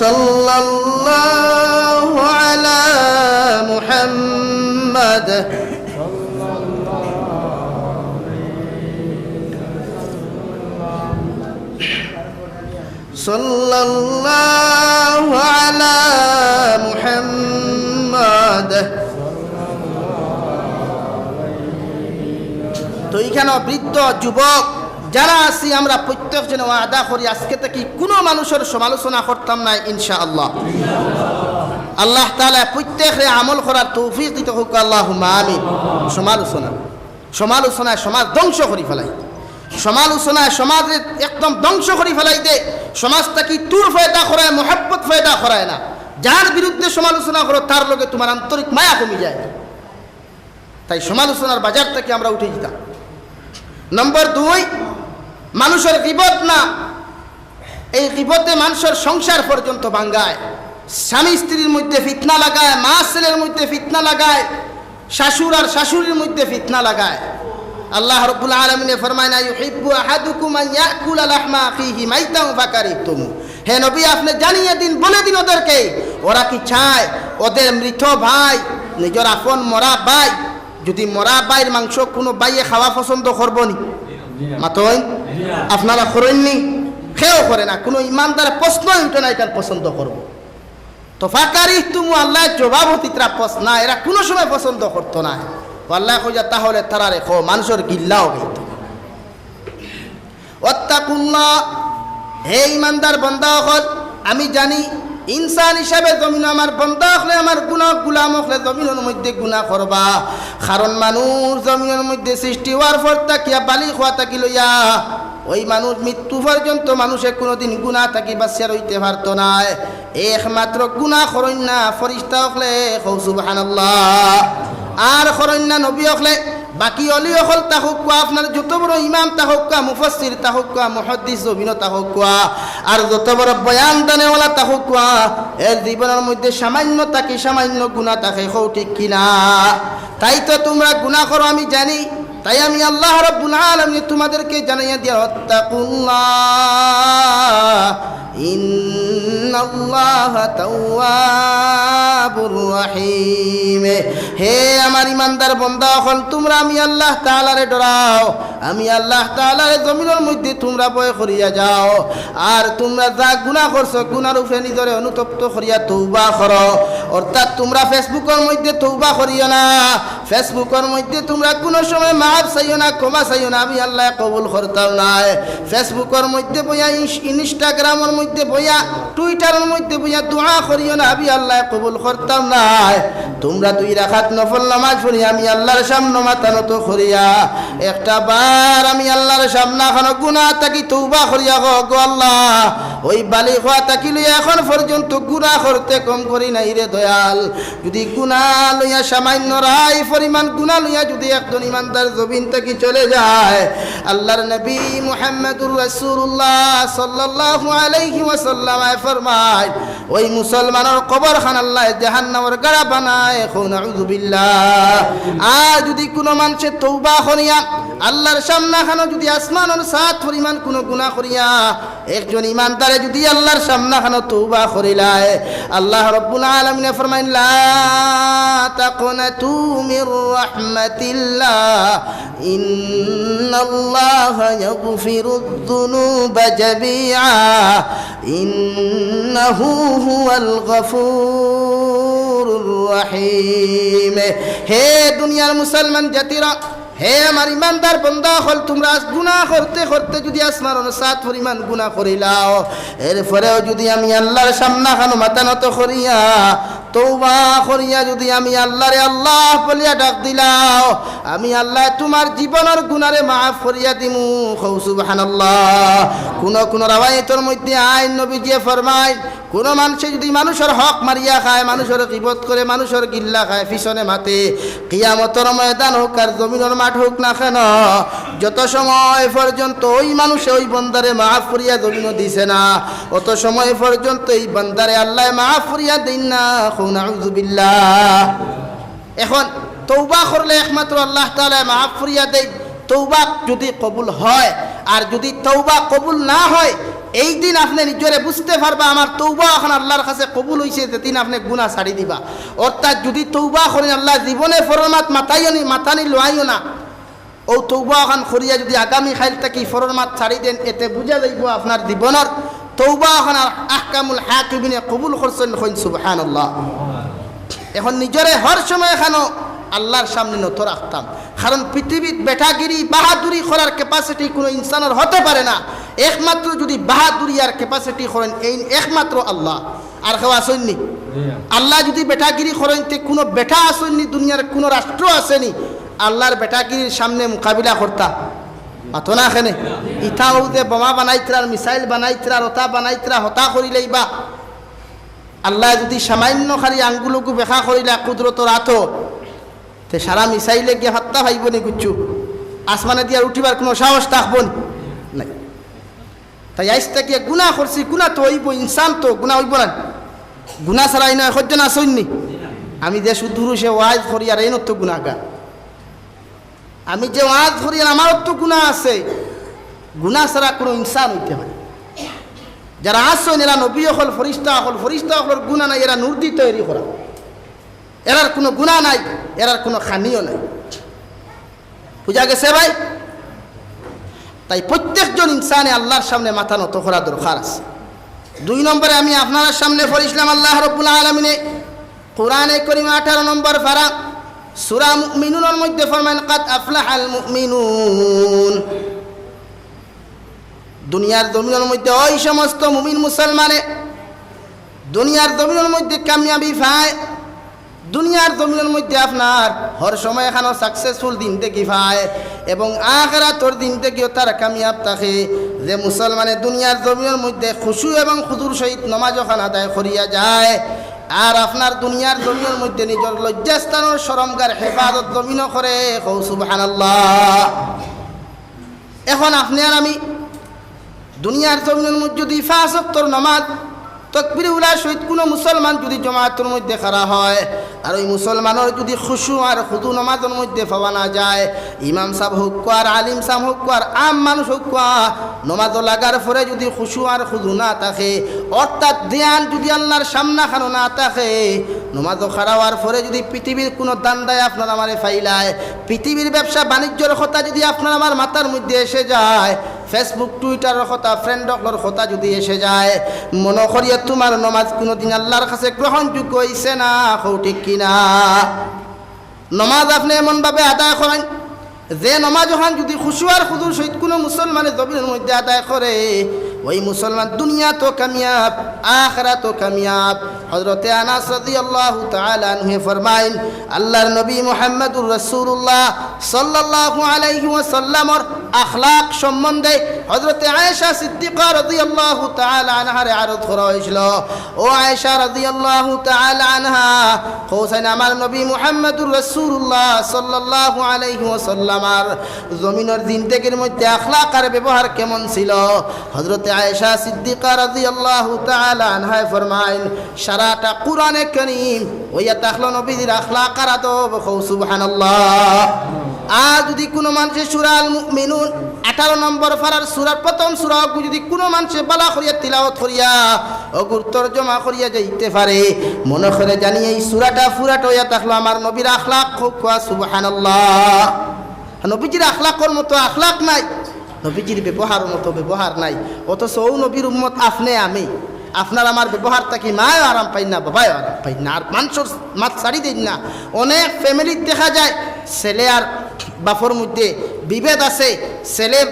صلى الله على محمد. صلى الله على محمد. তো ইখানো বৃদ্ধ, যুবক যারা আছি, আমরা প্রত্যেক জনে ওয়াদা করি, আজকে থাকি কুনু মানুষর সমালোচনা করতাম না, ইনশাআল্লাহ। আল্লাহ তাআলা প্রত্যেকরে আমল করার তৌফিক দিতা হউক, আল্লাহুম্মা আমিন। সমালোচনা, সমালোচনায় সমাজ ধ্বংস করি ফেলায়, সমালোচনায় সমাজরে একদম ধ্বংস করি ফেলাই দেয়। সমাজ থাকি তুর পয়দা করায়, মহব্বত পয়দা করায় না। যার বিরুদ্ধে সমালোচনা করো, তার লগে তুমার আন্তরিক মায়া কমি যায়। তাই সমালোচনার বাজার থাকি আমরা উঠি যিতাম। নম্বর দুই, মানুষর গীবত না, এই গীবতে মানুষর সংসার পর্যন্ত ভাঙ্গায়, স্বামী স্ত্রীর মধ্যে ফিতনা লাগায়, মা ছেলের মধ্যে ফিতনা লাগায়, শ্বশুর আর শাশুড়ির মধ্যে ফিতনা লাগায়। আল্লাহ রাব্বুল আলামিনে ফরমায় না, "ইউহিব্বু আহাদুকুম আন ইয়াকুলা লাহমা আখিহি মাইতান ফাকারিহতুমু।" হে নবী, আপনে জানিয়ে দিন, বলে দিন ওদেরকে, ওরা কি চায় ওদের মৃত ভাই, নিজর আপন মরা ভাই, যদি মরা ভাইর মাংস কুনু ভাইয়ে খাওয়া পছন্দ করবো নি? মাতইন, আপনারা করইন নি? কেউ করে না, কুনু ইমানদার প্রশ্নই উঠে না, এখান পছন্দ করবো। তো ফাকারিহতুমু, আল্লায় জবাব দিতরা প্রশ্ন, এরা কুনু সময় পছন্দ করতো না। তো আল্লায় কইয়া, তাহলে তারারে কও, মানুষর গিল্লাও গাইতো। ওয়াত্তাকুল্লাহ, হে ইমানদার বন্দা অকল, আমি জানি ইনসান হিসাবে জমিনো আমার বন্দা অকলে, আমার গুনা গুলাম অকলে জমিনর মধ্যে গুনা করবা। কারণ মানুষ জমিনর মধ্যে সৃষ্টি অওয়ার পর থাকিয়া, বালিগ অওয়া থাকি লইয়া, ওই মানুষ মৃত্যু পর্যন্ত মানুষে কুনুদিন গুনা থাকি বাচিয়া রইতে পারতো নায়। একমাত্র গুনা করইন না ফিরিস্তা অকলে, কও সুবহানাল্লাহ। আর করইন না নবী অকলে, বাকি অলি অকল থাকউক্কা, আপনার যত বড় ইমাম থাকউক্কা, মুফাসসির থাকউক্কা, মুহাদ্দিস জমিনো থাকউক্কা, আর যত বড় বয়ান দানেওয়ালা থাকউক্কা, এর জীবনর মধ্যে সামান্য থাকি সামান্য গুনা থাকে, কও ঠিক কি না? তাই তো তুমরা গুনা করো আমি জানি, তাই আমি আল্লাহ রাব্বুল আলামিন তোমাদেরকে জানাইয়া দিয়া, ওয়াত্তাকুল্লাহ, ইন্নাল্লাহা তাওয়াবুর রহিম। হে আমার ইমানদার বন্দা অকল, তুমরা আমি আল্লাহ তাআলারে ডরাও, আমি আল্লাহ তাআলারে জমিনর মধ্যে তুমরা ভয় করিয়া যাও। আর তুমরা যা গুনা করছো, গুনার উপরে নিজরে অনুতপ্ত করিয়া তওবা করো। অর্থাৎ তুমরা Facebookর মধ্যে তওবা করিও না, Facebookর মধ্যে তুমরা কুনু সময় মাফ চাইও না, ক্ষমা চাইও না, আমি আল্লায় কবুল করতাম নায়। Facebookর মধ্যে বইয়া, ইনস-, Instagramর মধ্যে বইয়া, Twitterর মধ্যে বইয়া দোয়া করিও না, আমি আল্লায় কবুল করতাম নায়। তুমরা দুই রাকাত নফল নামাজ পড়িয়া আমি আল্লাহর সামনে মাথা নত করিয়া একটা বার আমি আল্লাহর সামনে কুনু গুনা থাকি তওবা করিয়া কও, গো আল্লাহ, ওই বালিগ অওয়া থাকি লইয়া এখন পর্যন্ত গুনা করতে কম করি নাই রে দয়াল। যদি গুনা লইয়া সামান্য রাই পরিমাণ গুনা লইয়া যদি একজন ইমানদার জমিন থাকি চলে যায়, আল্লাহর নবী মুহাম্মাদুর রাসূলুল্লাহ সাল্লাল্লাহু আলাইহি ওয়াসাল্লামে ফরমায়, ওই মুসলমানর কবরখান আল্লায় জাহান্নামর গাড়া বানায়, কও নাউযুবিল্লাহ। আর যদি কুনু মানষে তওবা করিয়া আল্লাহর সামনে খানো যদি আসমানর ছাদ পরিমাণ কুনু গুনা করিয়া একজন ইমানদারে যদি আল্লাহর সামনে খানো তওবা করিলায়, আল্লাহ রাব্বুল আলামিনে ফরমাইন, লা তাকনাতু মির রাহমাতিল্লাহ, ইন্নাল্লাহা ইয়াগফিরুয যুনুবা জামিআ, ইন্নাহু হুয়াল গফুরুর রহিম। হে দুনিয়ার মুসলমান জাতিরা, হে আমার ইমানদার বন্দা অকল, তুমরা গুনা করতে করতে যদি আসমানর ছাদ পরিমাণ গুনা করিলাও, এরপরেও যদি আমি আল্লাহর সামনে খানো মাথা নত করিয়া, তওবা করিয়া যদি আমি আল্লাহরে আল্লাহ বলিয়া ডাক দিলাও, আমি আল্লায় তুমার জীবনর গুনারে মাফ করিয়া দিমু। কও সুবহানাল্লাহ। কুনু কুনু রেওয়ায়েতর মধ্যে আইন নবীজিয়ে ফরমাইন, কুনু মানষে যদি মানুষর হক মারিয়া খায়, মানুষর গীবত করে, মানুষর গিল্লা খায়, পিছনে মাতে, কিয়ামতর ময়দান হউক আর জমিনর মাঠ হউক না কেন, যত সময় পর্যন্ত ওই মানুষে ওই বন্দারে মাফ করিয়া জমিনো দিছে না, অত সময় পর্যন্ত এই বন্দারে আল্লায় মাফ করিয়া দেইন না। কও নাউযুবিল্লাহ। এখন তওবা করলে একমাত্র আল্লাহ তাআলায় মাফ করিয়া দেইন, তওবা যুদি কবুল হয়। আর যুদি তওবা কবুল না হয়, এই দিন আপনে নিজরে বুঝতে পারবা আমার তওবা অখান আল্লাহর কাছে কবুল অইছে, যেদিন আপনে গুনা ছাড়ি দিবা। অর্থাৎ যুদি তওবা করইন, আল্লাহ জীবনে পরর মাত মাতাইও নি, মাতানি লওয়াইও না, অউ তওবা অখান করিয়া যুদি আগামী কাইল থাকি পরর মাত ছাড়ি দেইন, এতে বুঝা যাইবো আপনার জীবনর তওবা অখান আহকামুল হাকিমিনে কবুল করছইন। কইন সুবহানাল্লাহ। এখন নিজরে হর সময় এখানো আল্লাহর সামনে নত রাখতাম, কারণ পৃথিবীত বেটাগিরি, বাহাদুরি করার capacity কুনু ইনসানর হতে পারে না। একমাত্র যুদি বাহাদুরি আর capacity করইন, এইন একমাত্র আল্লাহ। আর কেউ আছইন নি? আল্লাহ যুদি বেটাগিরি করইন, তে কুনু বেটা আছইন নি, দুনিয়ার কুনু রাষ্ট্র আছে নি আল্লাহর বেটাগিরির সামনে মোকাবিলা করতা? মাতো না কেনে? ইতা অউ যে বোমা বানাইতরা, মিসাইল বানাইতরা, অতা বানাইতরা, হতা করিলাইবা। আল্লায় যুদি সামান্য খালি আঙ্গুলগু বেকা করিলা কুদরতর আতো, তে সারা মিসাইলে গিয়া পাত্তা পাইবো নি কিচ্ছু? আসমানে দিয়া উঠিবার কুনু সাহস থাকবো নি? নাই। তাই আইজ থাকি গুনা করছি, গুনা তো অইবো, ইনসান তো গুনা অইবো না? গুনা ছাড়া ইনো একজন আছইন নি? আমি যে শুধু সে ওয়াজ করি আর এইন তো গুনাগার। আমি যে ওয়াজ করি আর আমারও তো গুনা আছে। গুনা ছাড়া কুনু ইনসান অইতে পারে? যারা আছইন এরা নবী অকল, ফিরিস্তা অকল, ফিরিস্তা অকলর গুনা নাই, এরা নূর দি তৈরি করা। এরার কুনু গুনা নাই, এরার কুনু খানিও নাই। বুঝা গেছে ভাই? তাই প্রত্যেকজন ইনসানে আল্লাহর সামনে মাথা নত করা দরকার আছে। দুই নম্বরে আমি আপনারার সামনে পড়ছিলাম আল্লাহ রাব্বুল আলামিনে কোরআনে করিম আঠারো নম্বর পারা সূরা মুমিনুনর মধ্যে ফরমাইন, "কাদ আফলাহাল মুমিনুন।" দুনিয়ার জমিনর মধ্যে ওই সমস্ত মুমিন মুসলমানে দুনিয়ার জমিনর মধ্যে কামিয়াবি পায়, দুনিয়ার জমিনর মধ্যে আপনার হর সময় এখানো successful জিন্দেগি পায় এবং আখিরাতর জিন্দেগিও তার কামিয়াব থাকে। যে মুসলমানে দুনিয়ার জমিনর মধ্যে খুশু এবং খুজুর সহিত নমাজ অখান আদায় করিয়া যায়, আর আপনার দুনিয়ার জমিনর মধ্যে নিজর লজ্জাস্থানর শরমগার হেফাজত জমিনো করে, কও সুবহানাল্লাহ। এখন আপনে আর আমি দুনিয়ার জমিনর মধ্যে যুদি পাঁচ ওয়াক্তর নামাজ, তকবির উলার সহিত কুনু মুসলমান যুদি জমাতর মধ্যে খাড়া হয়, আর ওই মুসলমানর যুদি খুশু আর খুজু নামাজর মধ্যে পাওয়া না যায়, ইমাম সাব হউক্কা আর আলিম সাব হউক্কা আর আম মানুষ হউক্কা, নামাজো লাগার পরে যুদি খুশু আর খুজু না থাকে, অর্থাৎ ধ্যান যুদি আল্লাহর সামনাখানো না থাকে, নামাজো খাড়া অওয়ার পরে যুদি পৃথিবীর কুনু ধান্দায় আপনার আমারে ফাইলায়, পৃথিবীর ব্যবসা বাণিজ্যর কথা যুদি আপনার আমার মাথার মধ্যে এসে যায়, Facebook, Twitter-র কথা, friend অকলর কথা যুদি এসে যায়, মনো করিয়া তুমার নমাজ কুনুদিন আল্লার কাছে গ্রহণযোগ্য অইছে না, কও ঠিক কি না? নমাজ আপনে এমনভাবে আদায় করইন, যে নমাজ অখান যুদি খুশু আর খুজুর সহিত কুনু মুসলমানে জমিনর মধ্যে আদায় করে, ওই মুসলমান দুনিয়াত কামিয়াব, আখিরাত কামিয়াব। হযরতে আনাস রাদিয়াল্লাহু তাআলা আনহু ফরমাইন, আল্লার নবী মুহাম্মাদুর রাসূলুল্লাহ সাল্লাল্লাহু আলাইহি ওয়াসাল্লামর আখলাক সম্বন্ধে হযরতে আয়েশা সিদ্দিকা রাদিয়াল্লাহু তাআলা আনহারে আরজ করা অইছিল। ও আয়েশা রাদিয়াল্লাহু তাআলা আনহা, কও চাইন আমার নবী মুহাম্মাদুর রাসূলুল্লাহ সাল্লাল্লাহু আলাইহি ওয়াসাল্লামর জমিনর জিন্দেগির মধ্যে আখলাক আর ব্যবহার কেমন ছিল? হযরতে আয়েশা সিদ্দিকা রাদিয়াল্লাহু তাআলা আনহায় ফরমাইন, সারাটা কুরআনে কারীম অইয়া থাকলো নবীজির আখলাক আর আদব, কও সুবহানাল্লাহ। আর যুদি কুনু মানষে সূরা আল মুমিনুন আঠারো নম্বর পারার সূরার প্রথম সূরা অগু যুদি কুনু মানষে ভালা করিয়া তিলাওয়াত করিয়া অগুর তর্জমা করিয়া যাইতে পারে, মনো করে জানি এই সূরাটা পুরাটা অইয়া থাকলো আমার নবীর আখলাক, কও সুবহানাল্লাহ। নবীজির আখলাকর মতো আখলাক নাই, নবীজির ব্যবহারর মতো ব্যবহার নাই। অথচ অউ নবীর উম্মত আপনে আমি, আপনার আমার ব্যবহার থাকি মায়ও আরাম পাইন না, বাবায়ও আরাম পাইন না, আর মানষর মাত ছাড়ি দেইন না। অনেক family-ত দেখা যায় ছেলে আর বাপর মধ্যে বিভেদ আছে, ছেলে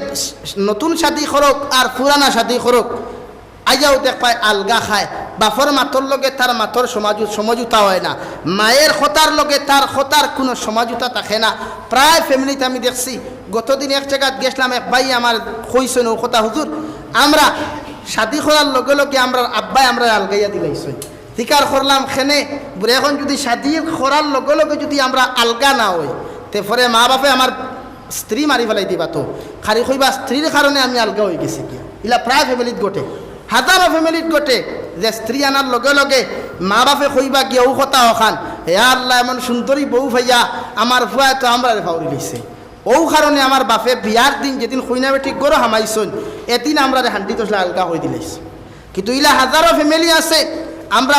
নতুন শাদী করউক আর পুরানা শাদী করউক, আইয়াও দেখবায় আলগা খায়, বাপর মাতর লগে তার মাতর সমাজু-, সমঝোতা অয় না, মায়ের কথার লগে তার কথার কুনু সমঝোতা থাকে না। প্রায় family-ত আমি দেখছি, গতদিন এক জাগাত গেছলাম, এক ভাই আমার কইছইন অউ কথা, "হুজুর, আমরা শাদী করার লগে লগে আমরার আব্বায় আমরারে আলগাইয়া দিলাইছইন।" জিকার করলাম, "কেনে?" বুলে, "এখন যুদি শাদী করার লগে লগে যুদি আমরা আলগা না অই, তে পরে মা-বাপে আমার স্ত্রী মারি ফালাই দিবা তো, খালি কইবা স্ত্রীর কারণে আমি আলগা অইগেছি গিয়া।" ইলা প্রায় family-ত ঘটে, হাজারো family-ত ঘটে, যে স্ত্রী আনার লগে লগে মা-বাপে কইবা গিয়া অউ কথা অখান, হে আল্লাহ, এমন সুন্দরী বউ পাইয়া আমার ফুয়ায় তো আমরারে ফাউরি লইছে। অউ কারণে আমার বাপে বিয়ার দিন যেদিন কইনা বেটি ঘরো হামাইছইন, এদিন আমরারে হান্ডি তসলা আলগা করি দিলাইছে। কিন্তু ইলা হাজারো family আছে, আমরা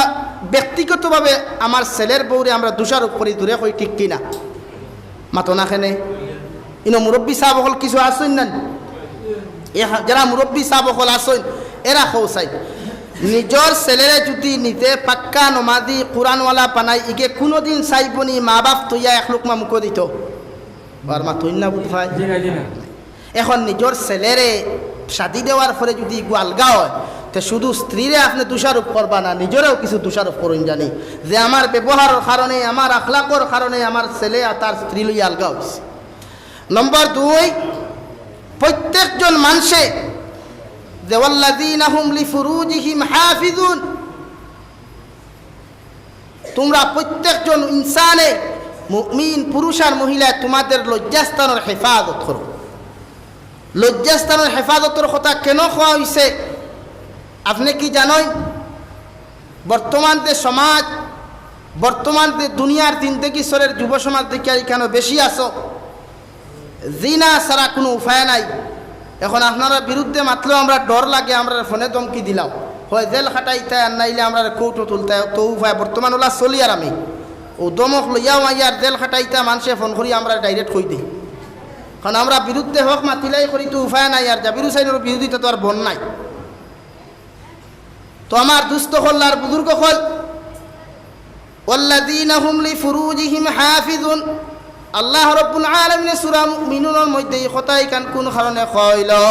ব্যক্তিগতভাবে আমার ছেলের বউরে আমরা দোষারোপ করি, দূরে কই, ঠিক কি না? মাতো না কেনে? ইনো মুরব্বি সাব অকল কিছু আছইন না? এ হা-, যারা মুরব্বি সাব অকল আছইন, এরা কও চাই, নিজর ছেলেরে যুদি নিজে পাক্কা নমাজি, কোরআনওয়ালা বানাই, ইগে কুনুদিন চাইবো নি মা বাপ থইয়া এক লুকমা মুখো দিতো? আর মাতইন না বুঝ ভাই। জি না, জি না। এখন নিজর ছেলেরে শাদি দেওয়ার পরে যুদি ইগু আলগা অয়, তে শুধু স্ত্রীরে আপনে দোষারোপ করবা না, নিজরেও কিছু দোষারোপ করইন জানি যে আমার ব্যবহারর কারণে, আমার আখলাকর কারণে আমার ছেলে আর তার স্ত্রী লইয়া আলগা অইছে। নম্বর দুই, প্রত্যেকজন মানষে যে ওয়াল্লাযীনা হুম লিফুরুজিহিম হাফিজুন, তুমরা প্রত্যেকজন ইনসানে, মুমিন পুরুষ আর মহিলায় তুমাদের লজ্জাস্থানর হেফাজত করো। লজ্জাস্থানর হেফাজতর কথা কেনে কওয়া অইছে? আপনে কি জানইন? বর্তমান যে সমাজ, বর্তমান যে দুনিয়ার জিন্দেগি চলের যুব সমাজ দেখিয়া ইখানো বেশি আছো, জিনা ছাড়া কুনু উপায় নাই। এখন আপনারার বিরুদ্ধে মাতলেও আমরার ডর লাগে, আমরারে ফোনে ধমকি দিলাও, হয় জেল খাটাইতায় আর নাইলে আমরারে কোর্টো তুলতায়, তো উপায় বর্তমান অলা চলিয়ার আমি। অউ ধমক লইয়াও আইয়ার জেল খাটাইতা, মানষে ফোন করি আমরারে direct কই দেয়। কারণ আমরার বিরুদ্ধে হক মাতিলাই করি তো উপায় নাই, আর জাবির হুসাইনর বিরোধিতা তো আর বন নাই। তো আমার দুস্ত অকল আর বুজুর্গ অকল, ওয়াল্লাযীনা হুম লিফুরুজিহিম হাফিজুন। আল্লাহ রাব্বুল আলামিনে সূরা মুমিনুনর মধ্যে ই কথা ইখান কুন কারণে কওয়া অইলো?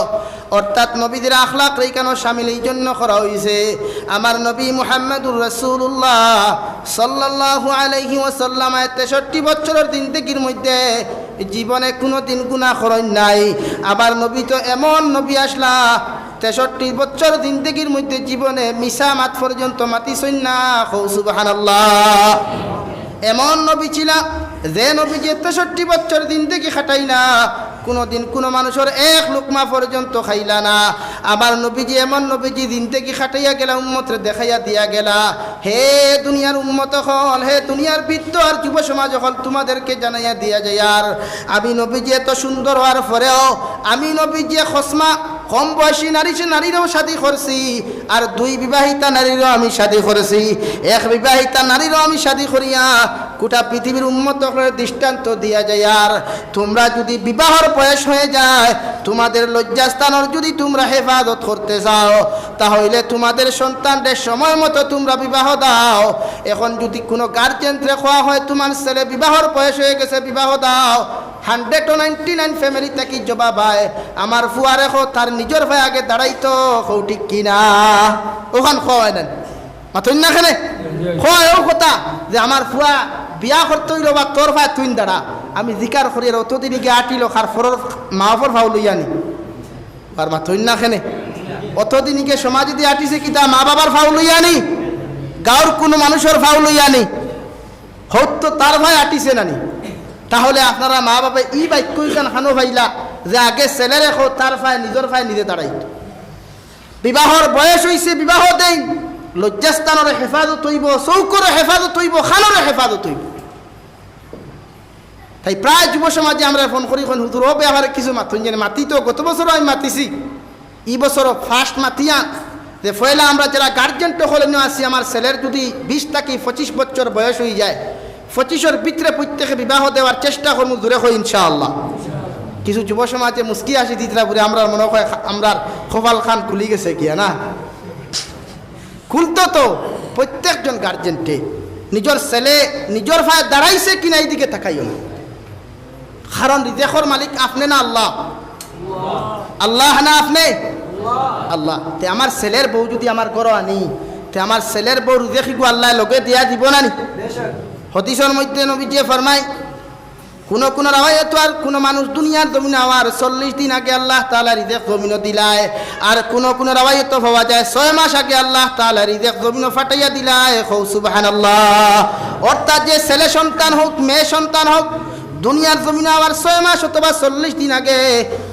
অর্থাৎ নবীজির আখলাকরে ইখানো শামিল এই জন্য করা অইছে, আমার নবী মুহাম্মাদুর রাসূলুল্লাহ সাল্লাল্লাহু আলাইহি ওয়াসাল্লাম তেষট্টি বছরর জিন্দেগির মধ্যে জীবনে কুনুদিন গুনা করইন নাই। আবার নবী তো এমন নবী আছলা, তেষট্টি বছর জিন্দেগির মধ্যে জীবনে মিছা মাত পর্যন্ত মাতিছইন না। কও সুবহানাল্লাহ। এমন নবী ছিলা, যে নবীজিয়ে তেষট্টি বছর জিন্দেগি খাটাইলা, কুনুদিন কুনু মানুষর এক লুকমা পর্যন্ত খাইলা না। আবার নবীজি এমন নবীজি জিন্দেগি খাটাইয়া গেলা, উম্মতরে দেখাইয়া দিয়া গেলা, হে দুনিয়ার উম্মত অকল, হে দুনিয়ার বৃদ্ধ আর যুব সমাজ অকল, তুমাদেরকে জানাইয়া দিয়া যাইয়ার, আমি নবীজি এত সুন্দর অওয়ার পরেও, আমি নবীজি খসমা কম বয়সী নারী, সে নারীরেও শাদি করছি, আর দুই বিবাহিতা নারীরেও আমি শাদি করছি। এক বিবাহিতা নারীরেও আমি শাদি করিয়া গোটা পৃথিবীর উম্মত অকলরে দৃষ্টান্ত দিয়া যাইয়ার, তুমরা যুদি বিবাহর বয়স হয়ে যায়, তুমাদের লজ্জাস্থানর যুদি তুমরা হেফাজত করতে চাও, তা অইলে তুমাদের সন্তানরে সময় মতো তুমরা বিবাহ দাও। এখন যুদি কুনু গার্জেনরে কওয়া হয়, তুমার ছেলে বিবাহর বয়স হয়ে গেছে, বিবাহ দাও, hundred ও ninety nine family থাকি জবাব আয়, আমার ফুয়ারে কও তার নিজর পায়ে আগে দাঁড়াইতো, কও ঠিক কি না? অখান কওয়া অয় না? মাতইন না কেনে? কওয়া অয় অউ কথা যে আমার ফুয়া বিয়া করতে অইলো বা তোর পায়ে তুইন দাঁড়া। আমি জিকার করিয়ার অতদিন ইগে আটিলো, কার পরর মা বাপর পাও লইয়া নি। আর মাতইন না কেনে? অতদিন ইগে সমাজেদি আটিছে কিতা? মা বাবার পাও লইয়া নি, গাঁওর কুনু মানুষর পাও লইয়া নি, হয়তো তার পায়ে আটিছে না নি। তা অইলে আপনারা মা বাপে ই বাক্য ইখান কানো পাইলা যে আগে ছেলেরে কও তার পায়ে, নিজর পায়ে নিজে দাঁড়াইতো। বিবাহর বয়স অইছে, বিবাহ দেইন, লজ্জাস্থানর হেফাজত অইবো, চউখর হেফাজত অইবো, কানর হেফাজত অইবো। তাই প্রায় যুব সমাজে আমরারে ফোন করি কইন, "হুজুর, অউ ব্যাপারে কিছু মাতইন জানি।" মাতি তো, গত বছরও আমি মাতিছি, ই বছরও first মাতিয়ার যে পয়লা আমরা যেরা গার্জেন অকল ইনো আছি, আমার ছেলের যুদি বিশ থাকি পঁচিশ বছর বয়স অইযায়, পঁচিশর ভিতরে প্রত্যেকে বিবাহ দেওয়ার চেষ্টা করমু, জোরে কই ইনশাআল্লাহ। কিছু যুব সমাজে মুস্কি হাসি দিতরা, বুলে আমরার মনো অয় খা-, আমরার কপাল খান খুলি গেছে গিয়া না। খুলতো তো প্রত্যেকজন গার্জেনটে নিজর ছেলে নিজর পায়ে দাঁড়াইছে কিনা, ইদিকে তাকাইও না। কারণ রিজেকর মালিক আপনে না আল্লাহ? আল্লাহ না আপনে? আল্লাহ। তে আমার ছেলের বউ যুদি আমার ঘরো আনি, তে আমার ছেলের বউ রিজেক ইগু আল্লায় লগে দিয়া দিবো না নি? হাদিসর মধ্যে নবীজিয়ে ফরমায়, কুনু কুনু রেওয়ায়েতো আর কুনু মানুষ দুনিয়ার জমিনো আওয়ার চল্লিশ দিন আগে আল্লাহ তাআলা রিজেক জমিনো দিলায়, আর কুনু কুনু রেওয়ায়েতো পাওয়া যায় ছয় মাস আগে আল্লাহ তাআলা রিজেক জমিনো ফাটাইয়া দিলায়। কও সুবহানাল্লাহ। অর্থাৎ যে ছেলে সন্তান হউক, মেয়ে সন্তান হউক, দুনিয়ার জমিনো আওয়ার ছয় মাস অথবা চল্লিশ দিন আগে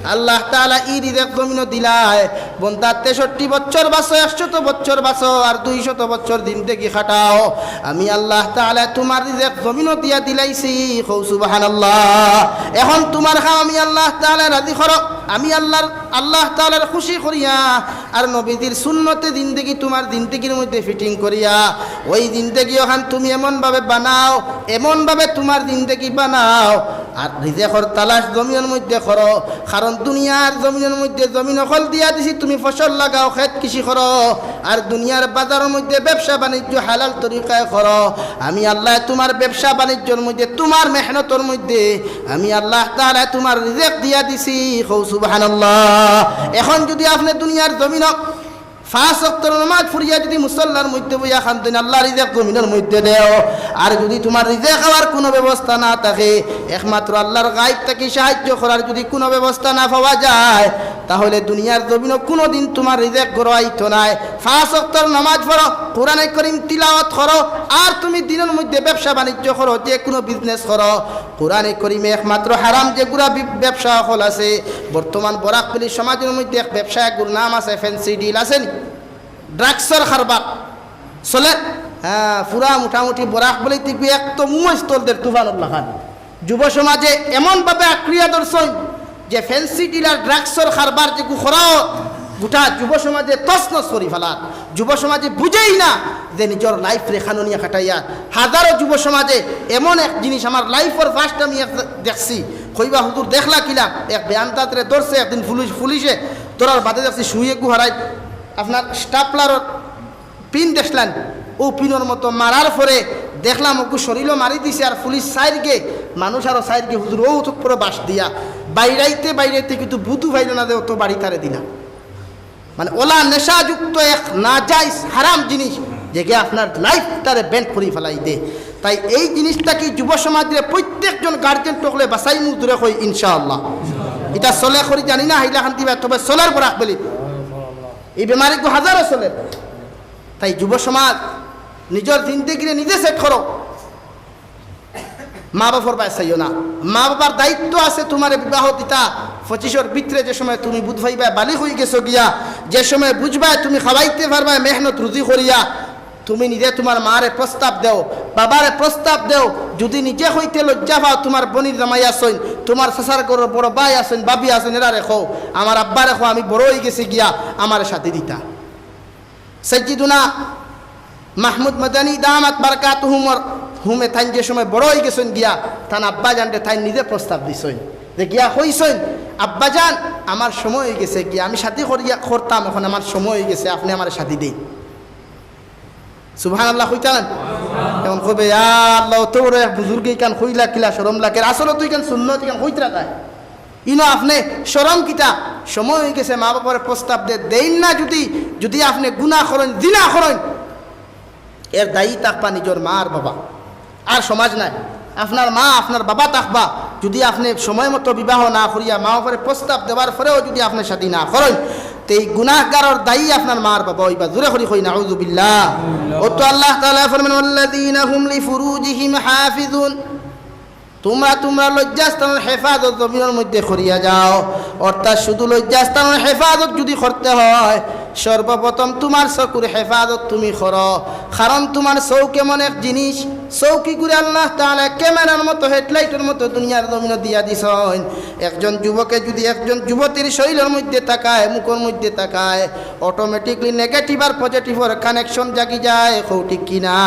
আল্লাহ তাআলা ই রিজেক জমিনো দিলায়, বন্দা তেষট্টি বছর বাঁচো, একশত বছর বাঁচো, আর দুইশত বছর জিন্দেগি খাটাও, আমি আল্লাহ তাআলা তুমার রিজেক জমিনো দিয়া দিলাইছি। কও সুবহানাল্লাহ। এখন তুমার কাম আমি আল্লাহ তাআলা রাজি করো, আমি আল্লাহর, আল্লাহ তাআলার খুশি করিয়া আর নবীজির সুন্নতে জিন্দেগি তুমার জিন্দেগির মধ্যে ফিটিং করিয়া, ওই জিন্দেগি ওখান তুমি এমনভাবে বানাও, এমনভাবে তুমার জিন্দেগি বানাও, আর রিজেকর তালাশ জমিনর মধ্যে করো, কারণ দুনিয়ার জমিনর মধ্যে জমিন অকল দিয়া দিছি, তুমি ফসল লাগাও, খেত কৃষি করো, আর দুনিয়ার বাজারর মধ্যে ব্যবসা বাণিজ্য হালাল তরিকায় করো। আমি আল্লাহ তুমার ব্যবসা বাণিজ্যর মধ্যে, তুমার মেহনতর মধ্যে আমি আল্লাহ তাআলা তুমার রিজেক দিয়া দিছি। কও সুবহানাল্লাহ। এখন যুদি আপনে দুনিয়ার জমিন পাঁচ ওয়াক্তর নামাজ পড়িয়া যুদি মুসল্লার মধ্যে বইয়া কান্দইন, "আল্লাহ, রিজেক জমিনর মধ্যে দেও।" আর যুদি তুমার রিজেক খাওয়ার কুনু ব্যবস্থা না থাকে, একমাত্র আল্লাহর গাইব থাকি সাহায্য করার যুদি কুনু ব্যবস্থা না পাওয়া যায়, তাহলে দুনিয়ার জমিনো কুনুদিন তুমার রিজেক ঘরো আইতো নায়। পাঁচ ওয়াক্তর নামাজ পড়ো, কোরআনে করিম তিলাওয়াত করো, আর তুমি দিনর মধ্যে ব্যবসা বাণিজ্য করো, যে কুনু বিজনেস করো। কোরআনে করিমে একমাত্র হারাম যেগুলা বি-, ব্যবসা অকল আছে, বর্তমান বরাকভ্যালি সমাজর মধ্যে এক ব্যবসা, এগুর নাম আছে ফ্যান্সি ডিল, আছে নি? ড্রাগসর কারবার চলে। হ্যাঁ, পুরা মোটামুটি বরাকভ্যালি থাকি এক তো মুয় স্থল দের তুফানর লাখান। যুব সমাজে এমনভাবে আঁকড়িয়া ধরছইন যে ফ্যান্সি ডিল আর ড্রাগসর কারবার যেগু করাও, গোটা যুব সমাজে তছনছ করি ফালার। যুব সমাজে বুঝেই না যে নিজর লাইফ রে খানোনিয়া কাটাইয়া। হাজারো যুব সমাজে এমন এক জিনিস আমার লাইফর ফার্স্ট আমি এক দেখছি, কইবা, "হুজুর, দেখলা কিলা?" এক বেআন্দাজরে ধরছে একদিন পুলিশ, পুলিশে ধরার বাদে দেখছি শুইয়ে গুহারাই আপনার স্টাপলারর পিন দেখলাম, ও পিনর মতো মারার পরে দেখলাম ওগু শরীরও মারি দিছে, আর পুলিশ সাইরগে, মানুষ আরো সাইরগে, হুজুর, ও তো পুরো বাঁশ দিয়া বাইরাইতে বাইরাইতে কিন্তু বুধু পাইল না যে অত বাড়ি তারে দিলা। মানে, ওলা নেশাযুক্ত এক নাজাইজ হারাম জিনিস, যেগে আপনার লাইফটারে বেন্ড করি ফেলাই দে। তাই এই জিনিসটা কি যুব সমাজরে প্রত্যেকজন গার্জেন টকলে বাসাই মুজুরে কই, ইনশাআল্লাহ। এটা চলে করি জানি না, হাইলাকান্দি বা তবে চলের বরাকভ্যালি। এই বেমারি গো হাজারো চলে। তাই যুব সমাজ, নিজর জিন্দেগিরে নিজে সেট করো, মা বাপর বায় চাইও না। মা বাবার দায়িত্ব আছে তুমারে বিবাহ দিতা, পঁচিশর ভিতরে যে সময় তুমি বুঝ পাইবায়, বালিগ অই গেছো গিয়া, যে সময় বুঝবায় তুমি খাওয়াইতে পারবায় মেহনত রুজি করিয়া, তুমি নিজে তুমার মারে প্রস্তাব দেও, বাবারে প্রস্তাব দেও। যুদি নিজে কইতে লজ্জা পাও, তুমার বইনর জামাই আছইন, তুমার চাচার ঘরর বড় ভাই আছইন, ভাবি আছইন, এরারে কও, আমার আব্বারে কও, আমি বড় অই গেছি গিয়া, আমারে শাদি দিতা। সাইয়্যিদুনা মাহমুদ মাদানী দামাত বারাকাতুহুমর হুমে তাইন যে সময় বড় অই গেছইন গিয়া, তান আব্বাজানরে তাইন নিজে প্রস্তাব দিছইন, যে গিয়া কইছইন, "আব্বাজান, আমার সময় অই গেছে গিয়া, আমি শাদি করিয়া করতাম, এখন আমার সময় অই গেছে, আপনে আমারে শাদি দেইন।" সুবহানাল্লাহ কইতা না? এখন কইবে, "ইয়া আল্লাহ, অত বড় এক বুজুর্গে ইখান কইলা, কিলা শরম লাগের, আসলে তো ইখান সুন্নত, ইখান কইতরা তাই।" ইনো আপনে শরম কিতা? সময় অই গেছে, মা বাপরে প্রস্তাব দে, দেইন না যুদি, যুদি আপনে গুনা করইন, জিনা করইন, এর দায়ী থাকবা নিজর মা আর বাবা, আর সমাজ নায়। আপনার মা, আপনার বাবা থাকবা। যুদি আপনে সময় মতো বিবাহ না করিয়া মা বাপরে প্রস্তাব দেওয়ার পরেও যুদি আপনে শাদি না করইন, তে এই গুনাহগারর দায়ী আপনার মা আর বাবা অইবা। জোরে করি কই, নাউজুবিল্লাহ। ও তো আল্লাহ তাআলা ফরমান, "ওয়াল্লাযীনা হুম লিফুরুজিহিম হাফিজুন।" তুমরা তুমরার লজ্জাস্থানর হেফাজত জমিনর মধ্যে করিয়া যাও। অর্থাৎ শুধু লজ্জাস্থানর হেফাজত যুদি করতে হয়, সর্বপ্রথম তুমার চকুর হেফাজত তুমি করো। কারণ তুমার চউখ এমন এক জিনিস, চউখ ইগুরে আল্লাহ তাআলা ক্যামেরার মতো, হেডলাইটর মতো দুনিয়ার জমিনো দিয়া দিছইন। একজন যুবকে যুদি একজন যুবতীর শরীরর মধ্যে তাকায়, মুখর মধ্যে তাকায়, অটোমেটিকলি নেগেটিভ আর পজিটিভর কানেকশন জাগি যায়। কও ঠিক কিনা?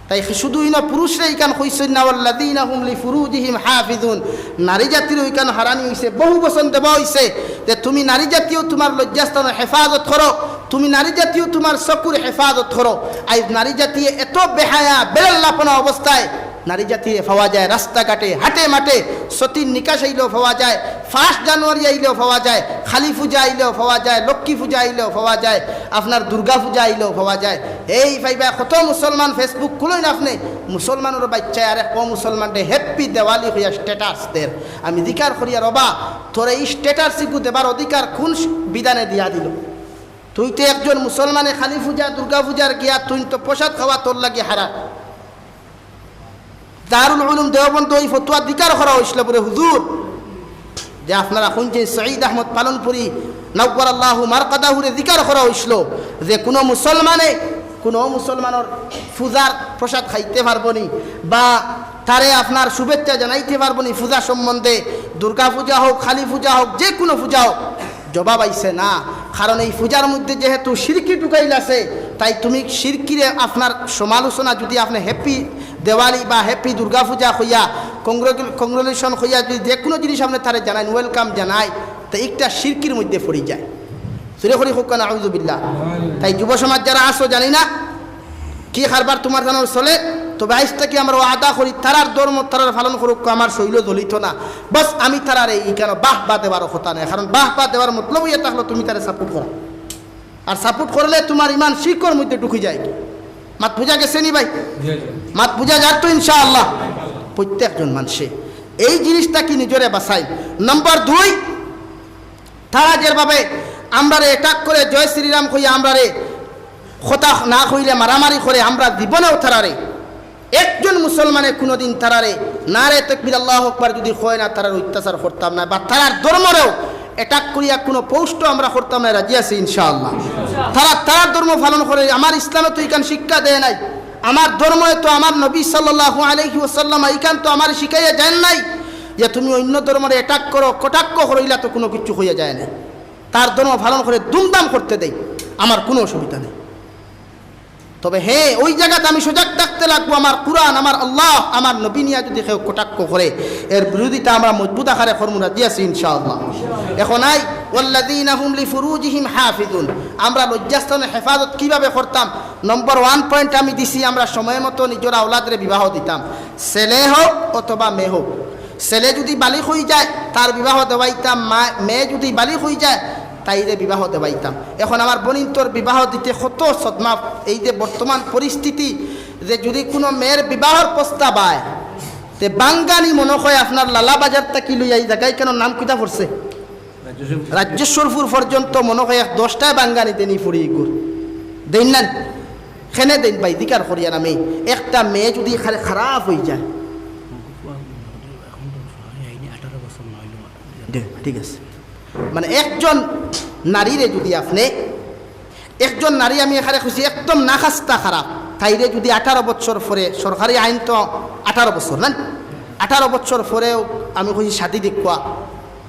তাই শুধু ইনো পুরুষরে ইখান কইছইন না, "ওয়াল্লাযীনা হুম লিফুরুজিহিম হাফিজুন।" নারী জাতিরও ইখান হারানি অইছে, বহু বচন দেওয়া অইছে যে তুমি নারী জাতিও তুমার লজ্জাস্থানর হেফাজত করো, তুমি নারী জাতিও তুমার চকুর হেফাজত করো। আইজ নারী জাতিয়ে এত বেহায়া, বেরেল্লাপনা অবস্থায় নারী জাতিয়ে পাওয়া যায় রাস্তাঘাটে, হাটে মাঠে, সতীর নিকাশ আইলেও পাওয়া যায়, ফার্স্ট জানুয়ারি আইলেও পাওয়া যায়, কালী পূজা আইলেও পাওয়া যায়, লক্ষ্মী পূজা আইলেও পাওয়া যায়, আপনার দুর্গা পূজা আইলেও পাওয়া যায়। এই পাইবা কত মুসলমান Facebook খুলইন আপনে, মুসলমানর বাচ্চায় আরেক অমুসলমানরে হ্যাপি দেওয়ালি কইয়া স্ট্যাটাস দের। আমি জিকার করিয়ার, "ওবা, তোরে ই স্ট্যাটাস ইগু দেবার অধিকার কুন স-, বিধানে দিয়া দিল? তুই তো একজন মুসলমানে কালী পূজা, দুর্গা পূজার গিয়া তুই তো প্রসাদ খাওয়া তোর লাগি হারাম।" দারুল উলুম দেওবন্দ ওই ফতোয়া দিকার করা অইছিল বলে, "হুজুর, যে আপনারা হুনছইন সঈদ আহমদ পালনপুরি নাওয়ারাল্লাহু মারকাদাহুরে জিকার করা অইছিল যে কুনু মুসলমানে কুনু মুসলমানর পূজার প্রসাদ খাইতে পারবো নি বা তারে আপনার শুভেচ্ছা জানাইতে পারবো নি পূজা সম্বন্ধে, দুর্গা পূজা হোক, কালী পূজা হোক, যে কুনু পূজা হোক। জবাব আইছে না, কারণ এই পূজার মধ্যে যেহেতু শিরকি ঢুকাইল আছে, তাই তুমি শিরকিরে আপনার সমালোচনা যদি আপনি হ্যাপি দেওয়ালি বা হ্যাপি দুর্গা পূজা কইয়া, কংগ্রেচুলেশন কইয়া যদি যে কুনু জিনিস আপনি তারে জানাইন, ওয়েলকাম জানাই, তো একটা শিরকির মধ্যে পড়ি যায়। জোরে করি কউক্কা না, আউযুবিল্লাহ। তাই যুব সমাজ যারা আছো, জানি না কি কারবার তুমার জানার চলে, তবে আইজ থাকি আমরা ওয়াদা করি, তারার ধর্ম তারার পালন করউক্কা, আমার শৈল জ্বলিত না। বস আমি তারারে ইখানো বাহবা দেওয়ার কথা নাই, কারণ বাহবা দেওয়ার মতলব ইয়া থাকলো তুমি তারে সাপোর্ট করা, আর সাপোর্ট করলে তুমার ইমান শিরকর মধ্যে ঢুকি যায়। কি মাত বুঝা গেছে নি ভাই? মাত বুঝা যার তো ইনশাআল্লাহ। প্রত্যেকজন মানুষে এই জিনিসটা কি নিজরে বাঁচাই। নম্বর দুই, তারা যেভাবে আমরারে অ্যাটাক করে, জয় শ্রীরাম কইয়া আমরারে কথা না কইলে মারামারি করে, আমরা জীবনেও তারারে একজন মুসলমানে কুনুদিন তারারে নারে তকবীর আল্লাহু আকবার যদি কয় না, তারার অত্যাচার করতাম না, বা তারার ধর্মরেও অ্যাটাক করিয়া কুনু পোস্টও আমরা করতাম না, রাজি আছি ইনশাআল্লাহ। তারা তারার ধর্ম পালন করে, আমার ইসলামে তো ইখান শিক্ষা দেয় নাই, আমার ধর্মে তো আমার নবী সাল্লাল্লাহু আলাইহি ওয়াসাল্লাম ইখান তো আমার শিখাইয়া যায় নাই যে তুমি অন্য ধর্মরে অ্যাটাক করো, কটাক্ষ করো, ইলা তো কুনু কিছু কইয়া যায় না। তার ধর্ম পালন করে ধুমধাম করতে দেই, আমার কুনু অসুবিধা নেই। তবে হ্যাঁ, ওই জাগাত আমি সজাগ থাকতে লাগবো। আমার কুরআন, আমার আল্লাহ, আমার নবী নিয়া যদি কেউ কটাক্ষ করে, এর বিরোধিতা আমরা মজবুত আকারে করমু, রাজি আছি ইনশাআল্লাহ। এখন আই, ওয়াল্লাযীনা হুম লিফুরুজিহিম হাফিজুন, আমরা লজ্জাস্থানের হেফাজত কিভাবে করতাম? নম্বর ওয়ান পয়েন্ট আমি দিছি, আমরা সময় মতো নিজর আওলাদরে বিবাহ দিতাম, ছেলে হোক অথবা মেয়ে হোক। ছেলে যদি বালিগ অই যায়, তার বিবাহ দেওয়াইতাম, মা-, মেয়ে যদি বালিগ অই যায়, তাইরে বিবাহ দেওয়াইতাম। এখন আমার বইনতর বিবাহ দিতে কত সদমা, এই যে বর্তমান পরিস্থিতি, যে যদি কুনু মেয়ের বিবাহর প্রস্তাব আয়, তে বাঙ্গানি মনো কয় আপনার লালাবাজার থাকি লইয়া এই জাগায় কেন নাম কিতা পড়ছে? রাজ্যেশ্বরপুর পর্যন্ত মনো কয় এক দশটায় বাঙ্গানি দেনি ফুড়ি ইগুর। দেইন না? কেনে দেইন ভাই, জিকার করিয়ার আমি। একটা মেয়ে যদি খালি খারাপ অই যায়। দে, ঠিক আছে। মানে একজন নারীরে যদি আপনে, একজন নারী আমি এখানে খুঁজছি একদম নাখাস্তা খারাপ, তাইরে যদি আঠারো বছর পরে, সরকারি আইন তো আঠারো বছর না, আঠারো বছর পরেও আমি খুঁজছি শাদি দেখুয়া,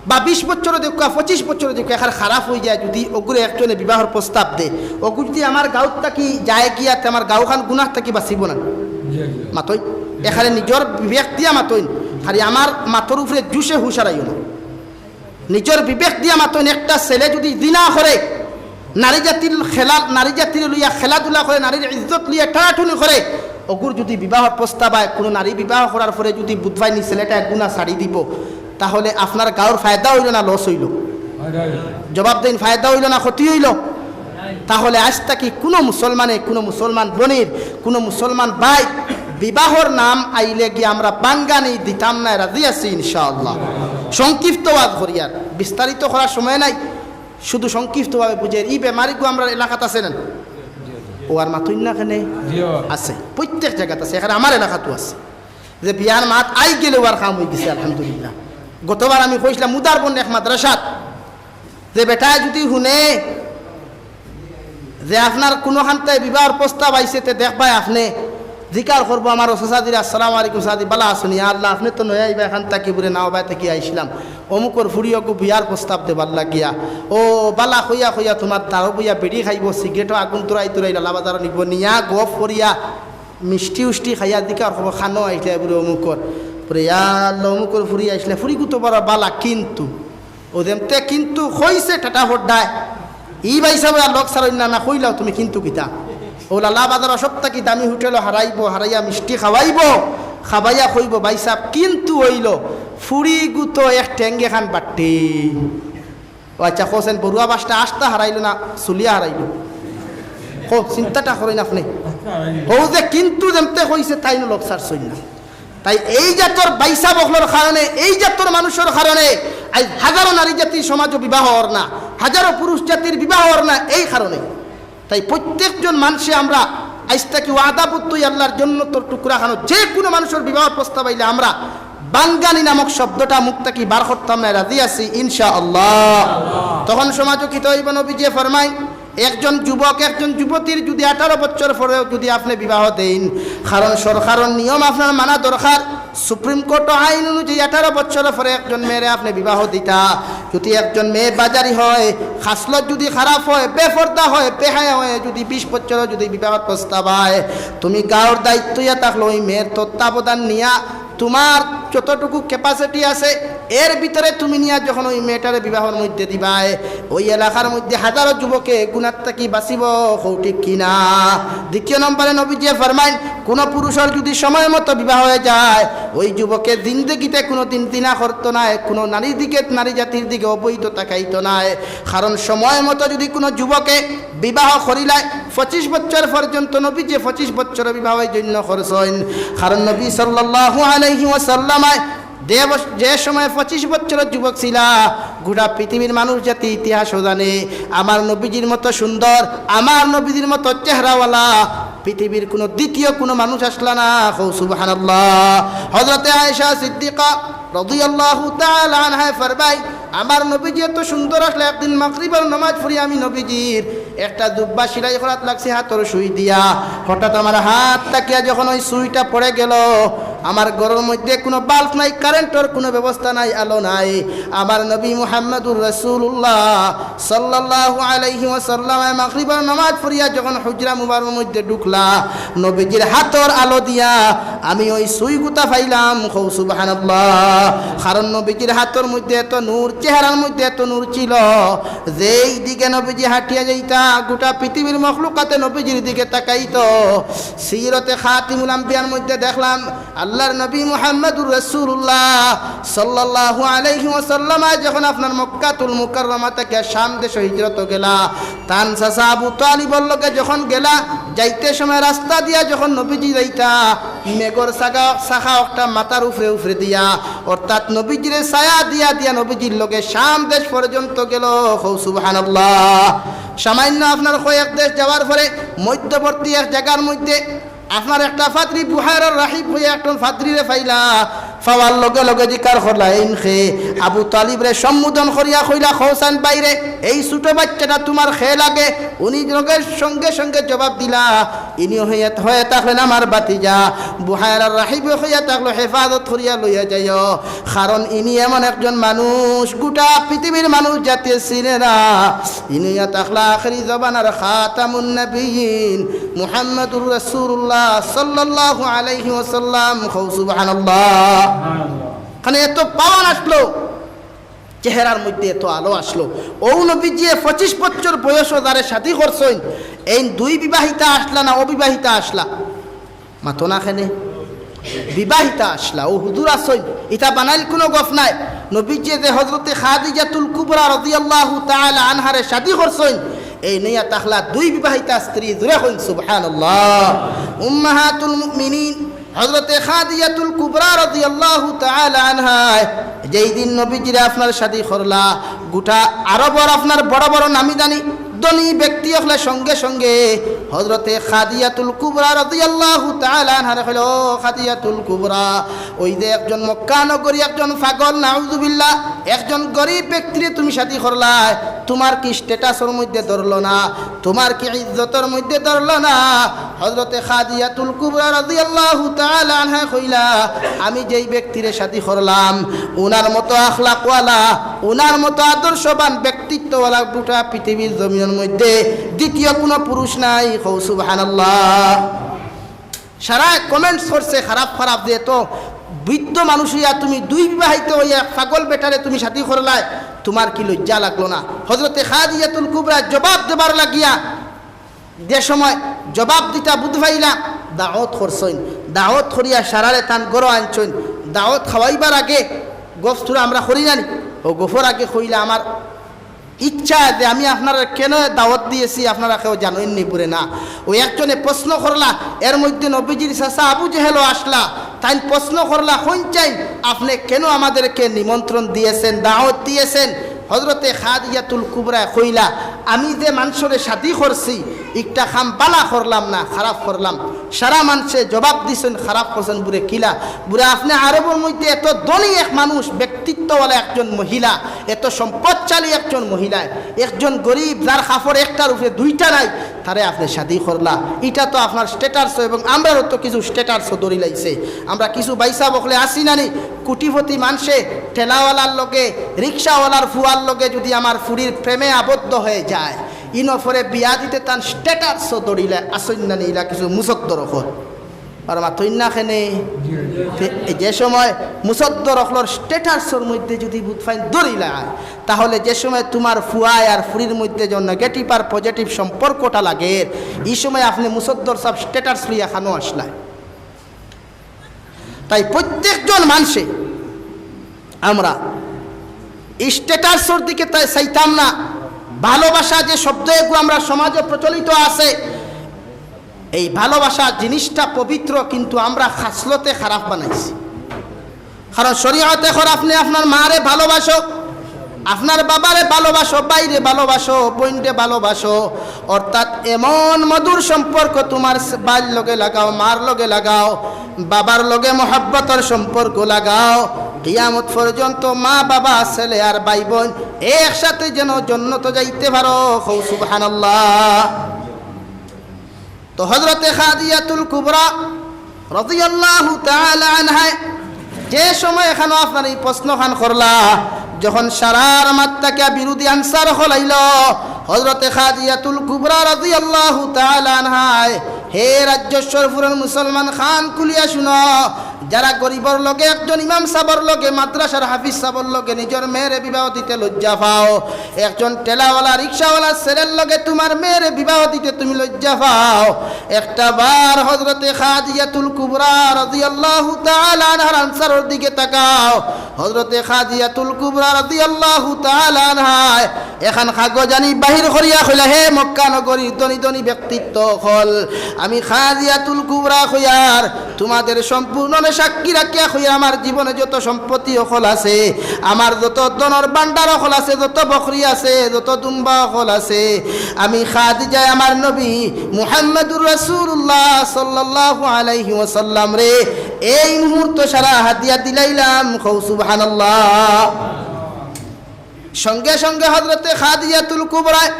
বা বিশ বছরও দেখুয়া, পঁচিশ বছরও দেখুয়া, এখানে খারাপ অই যায়, যদি ওগুরে একজনে বিবাহর প্রস্তাব দে, ওগু যদি আমার গাঁওত থাকি যায় গিয়া, তে আমার গাঁওখান গুনাহ থাকি বাঁচিব না। মাতইন, এখানে নিজর বিবেক দিয়া মাতইন, খালি আমার মাতর উপরে জুশে হুশ হারাইও না। নিজর বিবেক দিয়া মাতইন, একটা ছেলে যদি জিনা করে, নারী জাতির খেলা, নারী জাতির লইয়া খেলাধুলা করে, নারীর ইজ্জত লইয়া টানাটুনি করে, ওগুর যদি বিবাহ প্রস্তাব আয়, কুনু নারী বিবাহ করার পরে যদি বুধবাইনি ছেলেটা এক গুণা ছাড়ি দিব, তাহলে আপনার গাঁওর ফায়দা অইল না লস অইল? জবাব দেইন, ফায়দা অইল না ক্ষতি অইল? তাহলে আইজ থাকি কুনু মুসলমানে, কুনু মুসলমান বইনর, কুনু মুসলমান ভাই বিবাহর নাম আইলে গিয়া আমরা বাঙ্গানি দিতাম না, রাজি আছি ইনশাআল্লাহ। সংক্ষিপ্ত ওয়াজ করিয়ার, বিস্তারিত করার সময় নাই, শুধু সংক্ষিপ্তভাবে বুঝের। ই বেমারিগু আমরার এলাকাত আছে না? ও আর মাতইন না কেনে? আছে, প্রত্যেক জাগাত আছে, এখানে আমার এলাকাতও আছে। যে বিয়ার মাত আই গেলে ওয়ার কাম অই গেছে, আলহামদুলিল্লাহ। গতবার আমি কইছিলাম উদারবন্দ এক মাদ্রাসাত, যে বেটায় যদি হুনে যে আপনার কুনুখানতে বিবাহর প্রস্তাব আইছে, তে দেখবায় আপনে জিকার করবো, আমার ও চাচাজিরে, "আসসালামু আলাইকুম চাচাজি, বালা আছনি? আল্লাহ, আপনে তো নয়া আইবা এখান থাকি?" বুলে, "না, ওবায় থাকি আইছিলাম।" "অমুকর ফুড়ি অগু বিয়ার প্রস্তাব দেবার লাগিয়া।" "ও বালা," কইয়া কইয়া তুমার দারো বইয়া বিড়ি খাইবো, সিগারেটো আগুন তুরাই তুরাই লালা বাজারো নিবো, নিয়া গফ করিয়া মিষ্টি উষ্টি খাইয়া জিকার করবো, "খানো আইছলা?" বুলে, "অমুকর।" বুলে, "ইয়া আল্লাহ, অমুকর ফুড়ি আইছলা, ফুড়িগু তো বড় বালা, কিন্তু..." ও যেমতে কিন্তু কইছে টাটা ফড্ডায়, ই ভাইসাবে আর লগ ছাড়ইন না, না কইলাও তুমি কিন্তু কিতা? ও লালা বাজারো সব থাকি দামি হোটেলো হারাইবো, হারাইয়া মিষ্টি খাওয়াইবো, খাওয়াইয়া কইবো, "ভাইসাব, কিন্তু অইলো, ফুড়িগু তো এক ঠেঙ্গে খান বাট্টি।" ও আচ্ছা, কওছেন বড়ুয়া বাসটা আস্তা হারাইলো না চুলিয়া হারাইলো? কও, চিন্তাটা করইন আপনে। ও যে কিন্তু যেমতে কইছে, তাইনও লগ ছাড়ছইন না। তাই এই জাতর ভাইসাব অকলর কারণে, এই জাতর মানুষর কারণে আইজ হাজারো নারী জাতির সমাজো বিবাহ অর না, হাজারো পুরুষ জাতির বিবাহ অর না এই কারণে। তাই প্রত্যেকজন মানষে আমরা আইজ থাকি ওয়াদাবদ্ধ অই আল্লাহর জন্নতর টুকরা খানো, যে কুনু মানুষর বিবাহর প্রস্তাব আইলে আমরা বাঙ্গানি নামক শব্দটা মুখ থাকি বার করতাম না, রাজি আছি ইনশাআল্লাহ। তখন সমাজও কিতা অইবো? নবীজিয়ে ফরমাইন, একজন যুবক, একজন যুবতীর যুদি আঠারো বছর পরেও যুদি আপনে বিবাহ দেইন, কারণ সরকারর নিয়ম আপনার মানা দরকার, সুপ্রিম কোর্টও আইন অনুযায়ী আঠারো বছর পরে একজন মেয়েরে আপনে বিবাহ দিতা। যুদি একজন মেয়ে বাজারি হয়, খাসলত যুদি খারাপ হয়, বেপর্দা হয়, বেহায়া হয়, যুদি বিশ বছরও যুদি বিবাহর প্রস্তাব আয়, তুমি গাঁওর দায়িত্ব ইয়া থাকলো ওই মেয়ের তত্ত্বাবধান নিয়া তুমার যতটুকু capacity আছে, এর ভিতরে তুমি নিয়া যখন ওই মেয়েটারে বিবাহর মধ্যে দিবায়, ওই এলাকার মধ্যে হাজারো যুবকে গুনার থাকি বাঁচিবো, কও ঠিক কি না? দ্বিতীয় নম্বরে নবীজিয়ে ফরমাইন, কুনু পুরুষর যুদি সময় মতো বিবাহ হয়ে যায়, ওই যুবকে জিন্দেগিতে কুনুদিন জিনা করতো নায়, কুনু নারীর দিকে, নারী জাতির দিকে অবৈধ তাকাইতো নায়। কারণ সময় মতো যুদি কুনু যুবকে বিবাহ করিলায়, পঁচিশ বছর পর্যন্ত নবীজিয়ে পঁচিশ বছর বিবাহ এই জন্য করছইন, কারণ নবী সাল্লাল্লাহু আলাইহি ওয়াসাল্লাম যে বস-, যে সময় পঁচিশ বছর যুবক ছিলা, গোটা পৃথিবীর মানুষ জাতি ইতিহাসও জানে, আমার নবীজির মতো সুন্দর, আমার নবীজির মতো চেহারাওয়ালা পৃথিবীর কুনু দ্বিতীয় কুনু মানুষ আসলা না। কও সুবহানাল্লাহ। হযরতে আয়েশা সিদ্দিকা রাদিয়াল্লাহু তাআলা আনহা ফরমাইন, আমার নবীজি এত সুন্দর আসলা, একদিন মাগরিবর নামাজ পড়ি আমি নবীজির একটা জুব্বা সিলাই করাত লাগছি হাতর সুই দিয়া, হঠাৎ আমার হাত থাকিয়া যখন ওই সুইটা পড়ে গেল, আমার ঘরর মধ্যে কুনু বাল্ব নাই, কারেন্টর কুনু ব্যবস্থা নাই, আলো নাই। আমার নবী মুহাম্মাদুর রাসূলুল্লাহ সাল্লাল্লাহু আলাইহি ওয়াসাল্লাম মাগরিবর নামাজ পড়িয়া যখন হুজরা মুবারকর মধ্যে ঢুকলা, নবীজির হাতর আলো দিয়া আমি ওই সুইগুতা পাইলাম। কও সুবহানাল্লাহ। কারণ নবীজির হাতর মধ্যে এত নূর, চেহারার মধ্যে এত নূর ছিল, যেই দিকে নবীজি হাঁটিয়া যাইতা, গোটা পৃথিবীর মখলুকাতে নবীজির দিকে তাকাইতো। সিরতে খাতিমুল আম্বিয়ার মধ্যে দেখলাম, আল্লাহর নবী মুহাম্মাদুর রাসূলুল্লাহ সাল্লাল্লাহু আলাইহি ওয়াসাল্লাম যখন আপনার মক্কাতুল মুকাররমা থাকি শাম দেশো হিজরত গেলা, তান চাচা আবু তালিবর লগে যখন গেলা, যাইতে সময় রাস্তা দিয়া যখন নবীজি যাইতা, মেঘর ছাগা, শাখা একটা মাথার উপরে উপরে দিয়া, অর্থাৎ নবীজিরে ছায়া দিয়া দিয়া নবীজির লগে শাম দেশ পর্যন্ত গেল। কও সুবহানাল্লাহ। সামান্য আপনার কয়েক দেশ যাওয়ার পরে মধ্যবর্তী এক জায়গার মধ্যে আপনার একটা পাদ্রী বুহায়রার রাহিব হইয়া একজন পাদ্রীরে পাইলা, পাওয়ার লগে লগে জিকার করলা, "এইন কে?" আবু তালিবরে সম্বোধন করিয়া কইলা, "কও চাইন ভাইরে, এই ছোট বাচ্চাটা তুমার কে লাগে?" উনি লগে সঙ্গে সঙ্গে জবাব দিলা, "ইনি হইয়া, হয়ে থাকলেন আমার ভাতিজা।" বুহায়রার রাহিবে কইয়া থাকলো, "হেফাজত করিয়া লইয়া যাইও, কারণ ইনি এমন একজন মানুষ, গোটা পৃথিবীর মানুষ জাতিয়ে চিনে না। ইনি হইয়া থাকলা আখেরি জমানার খাতামুন নবীন।" মুহাম্মাদুর রাসূলুল্লাহ সাল্লাল্লাহু আলাইহি ওয়াসাল্লাম। কও সুবহানাল্লাহ। কারণ এত পাওয়ার আসলো, চেহারার মধ্যে এত আলো আসলো। ও নবীজিয়ে পঁচিশ বছর বয়সো যারে শাদী করছইন, এইন দুই বিবাহিতা আসলা না অবিবাহিতা আসলা? মাতো না কেনে? বিবাহিতা আসলা। ও হুজুর আছইন, ইটা বানাইল কুনু গফ নাই। নবীজিয়ে যে হযরতে খাদিজাতুল কুবরা রাদিয়াল্লাহু তাআলা আনহারে শাদী করছইন, এইন অইয়া থাকলা দুই বিবাহিতা স্ত্রী। জোরে কইন সুবহানাল্লাহ। উম্মাহাতুল মুমিনিন হযরতে খাদিজাতুল কুবরা রাদিয়াল্লাহু তাআলা আনহা যেই দিন নবীজিরে আপনার শাদী করলা, গোটা আরবর আপনার বড় বড় নামি দামি ধনী ব্যক্তি অকলে সঙ্গে সঙ্গে হযরতে খাদিজাতুল কুবরা রাদিয়াল্লাহু তাআলা আনহারে কইলো, "ও খাদিজাতুল কুবরা, ওই যে একজন মক্কা নগরী একজন পাগল, নাউজুবিল্লাহ, একজন গরিব ব্যক্তিরে তুমি শাদী করলায়, তুমার কি স্ট্যাটাসর মধ্যে ধরলো না? তুমার কি ইজ্জতর মধ্যে ধরলো না?" হযরতে খাদিজাতুল কুবরা রাদিয়াল্লাহু তাআলা আনহা কইলা, "আমি যেই ব্যক্তিরে শাদী করলাম, উনার মতো আখলাকওয়ালা, উনার মতো আদর্শবান ব্যক্তিত্বওয়ালা গোটা পৃথিবীর জমিনের মধ্যে দ্বিতীয় কোনো পুরুষ নাই।" কও সুবহানাল্লাহ। সারা কমেন্টস করছে খারাপ খারাপ, যে এত বৃদ্ধ মানুষ অইয়া তুমি দুই বিবাহিত অইয়া এক পাগল বেটারে তুমি শাদী করলায়, তুমার কি লজ্জা লাগলো না? হযরতে খাদিজাতুল কুবরা জবাব দেবার লাগিয়া যে সময় জবাব দিতা বুঝ পাইলা, দাওয়াত করছইন, দাওয়াত করিয়া সারারে তান ঘরো আনছইন, দাওয়াত খাওয়াইবার আগে গফ থুড়া আমরা করি জানি, ও গফর আগে কইলা, "আমার ইচ্ছা যে আমি আপনারা কেনে দাওয়াত দিয়েছি, আপনারা কেউ জানইন নি বুলে না।" ও একজনে প্রশ্ন করলা, এর মধ্যে নবীজির চাচা আবু জেহেলও আসলা, তাইন প্রশ্ন করলা, "কইন চাইন, আপনে কেনে আমাদেরকে নিমন্ত্রণ দিয়েছেন, দাওয়াত দিয়েছেন?" হজরতে খাদিজাতুল কুবরায় কইলা, "আমি যে মানষরে শাদি করছি, একটা কাম বালা করলাম না, খারাপ করলাম।" সারা মানষে জবাব দিছইন, "খারাপ করছইন বুড়ে কিলা? বুড়ে আপনে আরবর মধ্যে এত ধনী এক মানুষ, ব্যক্তিত্বওয়ালা একজন মহিলা, এত সম্পদশালী একজন মহিলা, একজন গরিব যার কাপড় একটার উপরে দুইটা নাই, তারে আপনে শাদি করলা। ইটা তো আপনার status এবং আমরারও তো কিছু status ধরি লাইছে। আমরা কিছু ভাইসাব অকলে আছি না নি, কোটিপতি মানষে ঠেলাওয়ালার লগে, রিক্সাওয়ালার ফুয়ার লগে যদি আমার ফুড়ির প্রেমে আবদ্ধ হয়ে যায়, ইনো পরে বিয়া দিতে তান status ধরিলে আসইন না নি, ইলা কিছু মুসদ্দর অকল।" আর মাতইন না কেনে? তে যে সময় মুসদ্দর অকলর status-র মধ্যে যদি বুধ ফাইন ধরিলা, তাহলে যে সময় তোমার ফুয়ায় আর ফুড়ির মধ্যে যে negative আর positive সম্পর্কটা লাগের, এই সময় আপনে মুসদ্দর সাব status লইয়া খানো আসলায়। তাই প্রত্যেকজন মানষে আমরা এই status-র দিকে তাই চাইতাম না। ভালোবাসা যে শব্দ এগু আমরা সমাজে প্রচলিত আছে, এই ভালোবাসা জিনিসটা পবিত্র, কিন্তু আমরা খাসলতে খারাপ বানাইছি। কারণ শরীয়তে কর আপনে আপনার মারে ভালোবাসো, আপনার বাবারে ভালোবাসো, ভাইরে ভালোবাসো, বইনরে ভালোবাসো, অর্থাৎ এমন মধুর সম্পর্ক তোমার স-, ভাইর লগে লাগাও, মার লগে লাগাও, বাবার লগে মহব্বতর সম্পর্ক লাগাও, কিয়ামত পর্যন্ত মা, বাবা, ছেলে আর ভাই বোন একসাথে যেন জন্নত যাইতে পারো। কও সুবহানাল্লাহ। তো হজরতে খাদিজাতুল কুবরা রাদিয়াল্লাহু তাআলা আনহায় যে সময় এখানো আপনার এই প্রশ্ন খান করলা, যখন সারার মাত থাকিয়া বিরোধী answer অকল আইলো, হজরতে খাদিজাতুল কুবরা রাদিয়াল্লাহু তাআলা আনহায়, হে রাজ্যেশ্বরপুরর মুসলমান, খান খুলিয়া শুনো, যারা গরিবর লগে, একজন ইমাম সাবর লগে, মাদ্রাসার হাফিজ সাবর লগে নিজর মেয়েরে বিবাহ দিতে লজ্জা পাও, একজন ঠেলাওয়ালা, রিক্সাওয়ালা ছেলের লগে তোমার মেয়েরে বিবাহ দিতে তুমি লজ্জা পাও, একটা বার হজরতে খাদিজাতুল কুবরা রাদিয়াল্লাহু তাআলা আনহার answer-র দিকে তাকাও। হজরতে খাদিজাতুল কুবরা রাদিয়াল্লাহু তাআলা আনহায় এখান কাগজ আনি বাহির করিয়া কইলা, হে মক্কা নগরীর ধনী ধনী ব্যক্তিত্ব অকল, আমি খাদিজাতুল কুবরা কইয়ার তোমাদের সম্পূর্ণ সাক্ষী রাখিয়া কইয়ার, আমার জীবনে যত সম্পত্তি অকল আছে, আমার যত ধনর ভান্ডার অকল আছে, যত বকরি আছে, যত দুম্বা অকল আছে, আমি খাদিজায় আমার নবী মুহাম্মাদুর রাসূলুল্লাহ সাল্লাল্লাহু আলাইহি ওয়াসাল্লামরে এই মুহূর্ত সারা হাদিয়া দিলাইলাম। কও সুবহানাল্লাহ। সঙ্গে সঙ্গে হজরতে খাদিজাতুল কুবরায়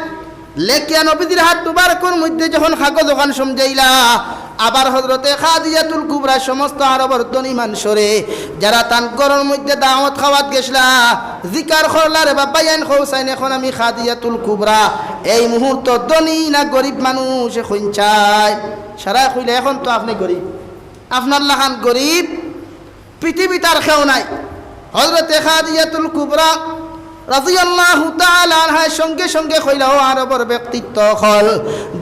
লেখিয়া নবীজির হাত মুবারকর মধ্যে যখন কাগজ অখান সমজাইলা, আবার হজরতে খাদিজাতুল কুবরা সমস্ত আরবর ধনী মানষরে, যারা তান ঘরর মধ্যে দাওয়াত খাওয়াত গেছলা, জিকার করলা, রে বাবা, ইয়ান কও চাইন, এখন আমি খাদিজাতুল কুবরা, এই মুহূর্ত ধনী না গরিব মানুষ, এখন চাই। সারায় কইলা, এখন তো আপনে গরিব, আপনার লাখান গরিব পৃথিবীত আর কেউ নাই। হজরতে খাদিজাতুল কুবরা রাদিয়াল্লাহু তাআলা আনহায় সঙ্গে সঙ্গে কইলা, ও আরবর ব্যক্তিত্ব অকল,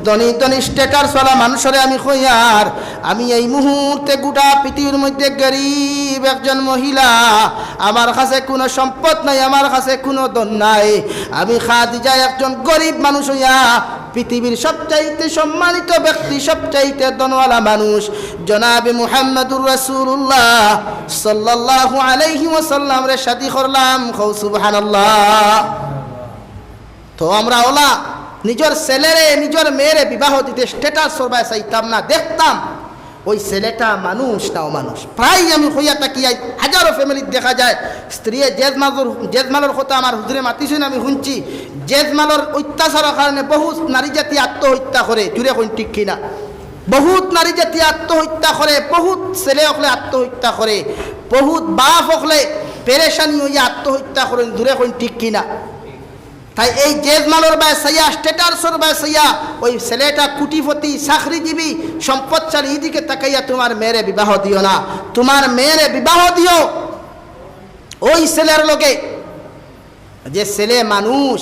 ধনী ধনী status-ওয়ালা মানুষরে আমি কইয়ার, আমি এই মুহূর্তে গোটা পৃথিবীর মধ্যে গরিব একজন মহিলা, আমার কাছে কোনো সম্পদ নাই, আমার কাছে কোনো ধন নাই, আমি খাদিজা একজন গরিব মানুষ অইয়া পৃথিবীর সবচাইতে সম্মানিত ব্যক্তি, সবচাইতে ধনওয়ালা মানুষ, জনাবে মুহাম্মাদুর রাসূলুল্লাহ সাল্লাল্লাহু আলাইহি ওয়াসাল্লামরে শাদি করলাম। কও সুবহানাল্লাহ। তো আমরা অলা নিজর ছেলেরে, নিজর মেয়েরে বিবাহ দিতে status-র বায় চাইতাম না, দেখতাম ওই ছেলেটা মানুষ না অমানুষ। প্রায় আমি কইয়া থাকি, আইজ হাজারো family-ত দেখা যায়, স্ত্রীয়ে জেজমালর, জেজমালর কথা আমার হুজুরে মাতিছইন, আমি হুনছি, জেজমালর অত্যাচারর কারণে বহুত নারী জাতি আত্মহত্যা করে, জুরে কইন ঠিক কিনা? বহুত নারী জাতি আত্মহত্যা করে, বহুত ছেলে অকলে আত্মহত্যা করে, বহুত বাপ অকলে পেরেশানি অইয়া আত্মহত্যা করেন, জুরে কইন ঠিক কিনা? তাই এই জেজমালর বায় চাইয়া, status-র বায় চাইয়া, ওই ছেলেটা কোটিপতি, চাকরিজীবী, সম্পদশালী, ইদিকে তাকাইয়া তোমার মেয়েরে বিবাহ দিও না। তোমার মেয়েরে বিবাহ দিও ওই ছেলের লগে, যে ছেলে মানুষ,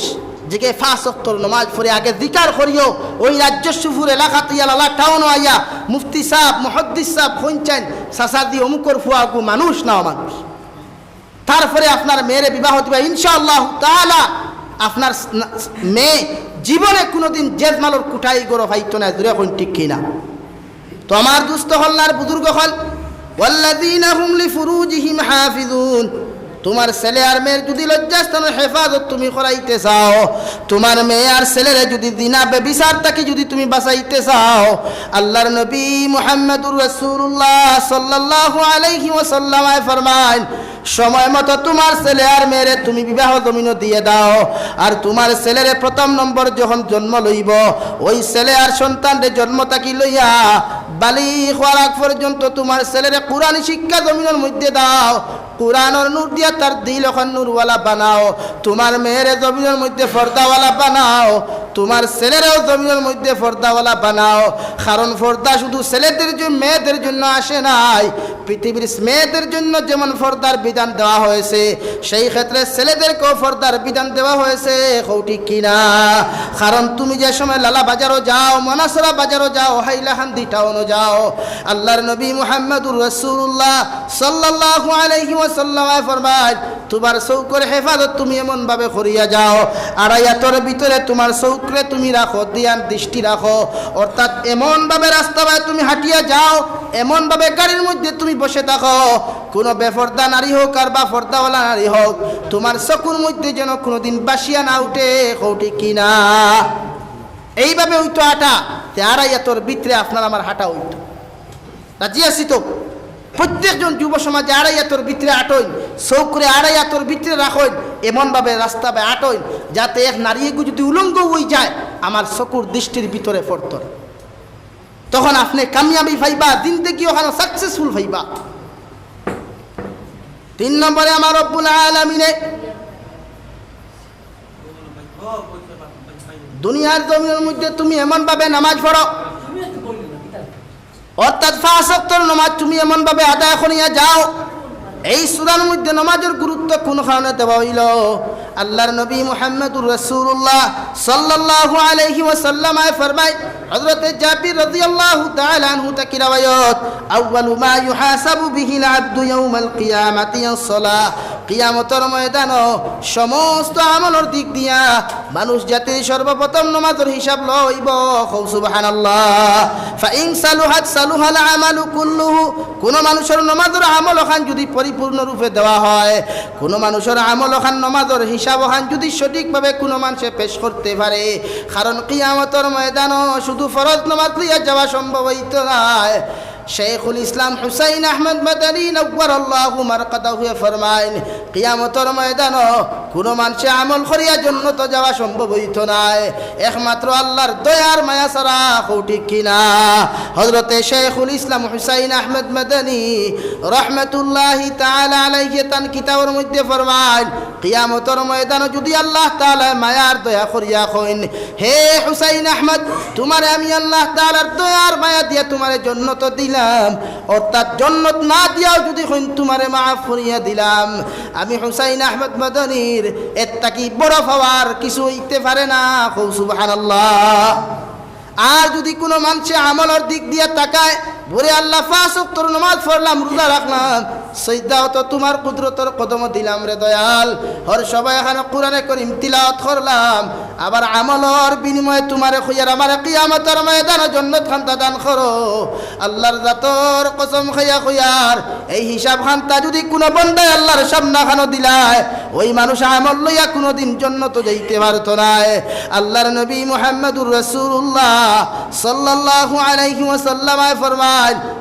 যেগে পাঁচ ওয়াক্তর নমাজ পড়ে, আগে জিকার করিও, ওই রাজ্যেশ্বরপুর এলাকাত ইয়া লালা টাউনো আইয়া মুফতি সাব, মুহাদ্দিস সাব, কইন চাইন, চাচাজি অমুকর ফুয়াগু মানুষ না অমানুষ। তারপরে আপনার মেয়েরে বিবাহ দিবা, ইনশাআল্লাহ তাআলা আপনার স-, না-, মেয়ে জীবনে কোনোদিন জেজমালর কুটাই গরো পাইতো না, জুরে কইন ঠিক কিনা? তো আমার দুস্ত অকল আর বুজুর্গ অকল, ওয়াল্লাযীনা হুম লিফুরুজিহিম হাফিজুন, তুমার ছেলে আর মেয়ের যুদি লজ্জাস্থানর হেফাজত তুমি করাইতে চাও, তুমার মেয়ে আর ছেলেরে যুদি জিনা বেবিচার থাকি যুদি তুমি বাঁচাইতে চাও, আল্লার নবী মুহাম্মাদুর রাসূলুল্লাহ সাল্লাল্লাহু আলাইহি ওয়াসাল্লামে ফরমাইন, সময় মতো তুমার ছেলে আর মেয়েরে তুমি বিবাহ জমিনো দিয়া দাও। আর তুমার ছেলেরে প্রথম নম্বর যখন জন্ম লইবো, ওই ছেলে আর সন্তানরে জন্ম থাকি লইয়া বালিগ অওয়ার আগ পর্যন্ত তুমার ছেলেরে কুরআনি শিক্ষা জমিনর মধ্যে দাও। কুরআনর নূর দিয়া তার দিল অখান নূরওয়ালা বানাও। তুমার মেয়েরে জমিনর মধ্যে পর্দাওয়ালা বানাও, তুমার ছেলেরেও জমিনর মধ্যে পর্দাওয়ালা বানাও। কারণ পর্দা শুধু ছেলেদের জন্য, মেয়েদের জন্য আসে নাই। পৃথিবীর মেয়েদের জন্য যেমন পর্দার বিধান দেওয়া হয়েছে, সেই ক্ষেত্রে ছেলেদেরকেও পর্দার বিধান দেওয়া হয়েছে। কও ঠিক কি না? কারণ তুমি যে সময় লালা বাজারো যাও, মনাসরা বাজারো যাও, হাইলাকান্দি টাউনো যাও, আল্লার নবী মুহাম্মাদুর রাসূলুল্লাহ সাল্লাল্লাহু আলাইহি ওয়াসাল্লামে ফরমাইন, তুমার চউখর হেফাজত তুমি এমন ভাবে করিয়া যাও, আড়াই আতর ভিতরে তুমার চউখরে তুমি রাখো, ধ্যান দৃষ্টি রাখো, অর্থাৎ এমন ভাবে রাস্তাবায় তুমি হাঁটিয়া যাও, এমন ভাবে গাড়ির মধ্যে তুমি বসে থাকো, কুনু বেপর্দা নারী হউক আর বা পর্দাওয়ালা নারী হউক, তুমার চকুর মধ্যে যেন কুনুদিন বাসিয়া না উঠে। কও ঠিক কি না? এইভাবে অইতো আটা, তে আড়াই আতর ভিতরে আপনার আমার হাঁটা অইতো। রাজি আছি তো? প্রত্যেকজন যুব সমাজে আড়াই আতর ভিতরে আটইন, চউখরে আড়াই আতর ভিতরে রাখইন, এমন ভাবে রাস্তাবায় আটইন, যাতে এক নারী এগু যুদি উলঙ্গ অই যায়, আমার চকুর দৃষ্টির ভিতরে পড়তো না। তখন আপনে কামিয়াবি পাইবা, জিন্দেগি অখানো successful পাইবা। তিন নম্বরে আমার রব্বুল আলামিনে দুনিয়ার জমিনর মধ্যে তুমি এমন ভাবে নামাজ পড়ো, অর্থাৎ পাঁচ ওয়াক্তর নামাজ তুমি এমন ভাবে আদায় করিয়া যাও। এই সূরার মধ্যে নামাজর গুরুত্ব কুন কারণে দেওয়া অইলো? আল্লার নবী মুহাম্মাদুর রাসূলুল্লাহ সাল্লাল্লাহু আলাইহি ওয়াসাল্লামে ফরমাইন, হযরতে জাবির রাদিয়াল্লাহু তাআলা আনহু থাকি রেওয়ায়ত, "আউয়ালু মা ইউহাসাবু বিহিল আবদু ইয়াউমাল কিয়ামাতি আস-সালাহ।" কিয়ামতর ময়দানো সমস্ত আমলর দিক দিয়া মানুষ জাতির সর্বপ্রথম নামাজর হিসাব লইবো। কও সুবহানাল্লাহ। ফাইন সালুহাত সালুহাল আমালু কুল্লুহু। কুনু মানুষর নামাজর আমল অখান যুদি পরিপূর্ণ রূপে দেওয়া হয়, কুনু মানুষর আমল অখান, নামাজর হিসাব অখান যুদি সঠিকভাবে কুনু মানষে পেশ করতে পারে, কারণ কিয়ামতর ময়দানো শুধু ফরজ নামাজ লইয়া যাওয়া সম্ভব অইতো নায়। শেখুল ইসলাম হুসাইন আহমদ মাদানী নাওয়ারাল্লাহু মারকাদাহুয়ে ফরমাইন, কিয়ামতর ময়দানো কুনু মানষে আমল করিয়া জন্নতো যাওয়া সম্ভব অইতো নায়, একমাত্র আল্লার দয়ার মায়া ছাড়া। কও ঠিক কি না? হযরতে শেখুল ইসলাম হুসাইন আহমদ মাদানী রহমতুল্লাহি তাআলা আলাইহি তান কিতাবর মধ্যে ফরমাইন, কিয়ামতর ময়দানো যুদি আল্লাহ তাআলায় মায়ার দয়া করিয়া কইন, "হে হুসাইন আহমদ, তুমারে আমি আল্লাহ তাআলার দয়ার মায়া দিয়া তুমারে জন্নতো দিলাম," অর্থাৎ জন্নত না দিয়াও যুদি কইন, "তুমারে মাফ করিয়া দিলাম," আমি হুসাইন আহমদ মাদানীর এর থাকি বড় পাওয়ার কিছু অইতে পারে না। কও সুবহানাল্লাহ। আর যুদি কুনু মানষে আমলর দিক দিয়া তাকায়, বলে, "আল্লাহ, পাঁচ ওয়াক্তর নামাজ পড়লাম, রোজা রাখলাম, সইজদাও তো তুমার কুদরতর কদমো দিলাম রে দয়াল, হর সময় অখানো কুরআনে করিম তিলাওয়াত করলাম, আবার আমলর বিনিময়ে তুমারে কইয়ার আমারে কিয়ামতর ময়দানো জন্নত খান্তা দান করো, আল্লার জাতর কসম খাইয়া কইয়ার, এই হিসাব খান্তা যুদি কুনু বন্দায় আল্লার সামনে অখানো দিলায়, ওই মানুষ আমল লইয়া কুনুদিন জন্নতো যাইতে পারতো নায়।" আল্লার নবী মুহাম্মাদুর রাসূলুল্লাহ সাল্লাল্লাহু আলাইহি ওয়াসাল্লামে ফরমাইন,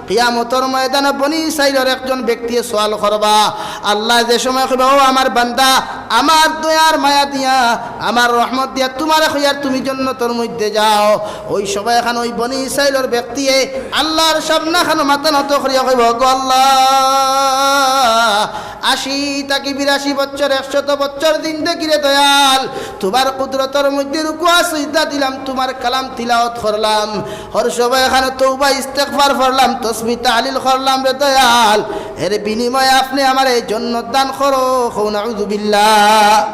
কিয়ামতর ময়দানো বনি ইসরাইলর একজন ব্যক্তিয়ে সওয়াল করবা, আল্লায় যে সময় কইবা, "ও আমার বান্দা, আমার দয়ার মায়া দিয়া, আমার রহমত দিয়া তুমারে কইয়ার তুমি জন্নতর মধ্যে যাও," ওই সময় অখান ওই বনি ইসরাইলর ব্যক্তিয়ে আল্লার সামনে অখানো মাথা নত করিয়া কইবা, "গো আল্লাহ, আশি থাকি বিরাশি বছর, একশত বছর জিন্দেগি রে দয়াল, তুমার কুদরতর মধ্যে রুকুয়া সিজদা দিলাম, তুমার কালাম তিলাওয়াত করলাম, হর সময় অখানো তওবা ইস্তেগফার পড়লাম, তসবিহ তাহলিল করলাম রে দয়াল, এর বিনিময়ে আপনে আমারে জন্নত দান করো।" কও নাউজুবিল্লাহ।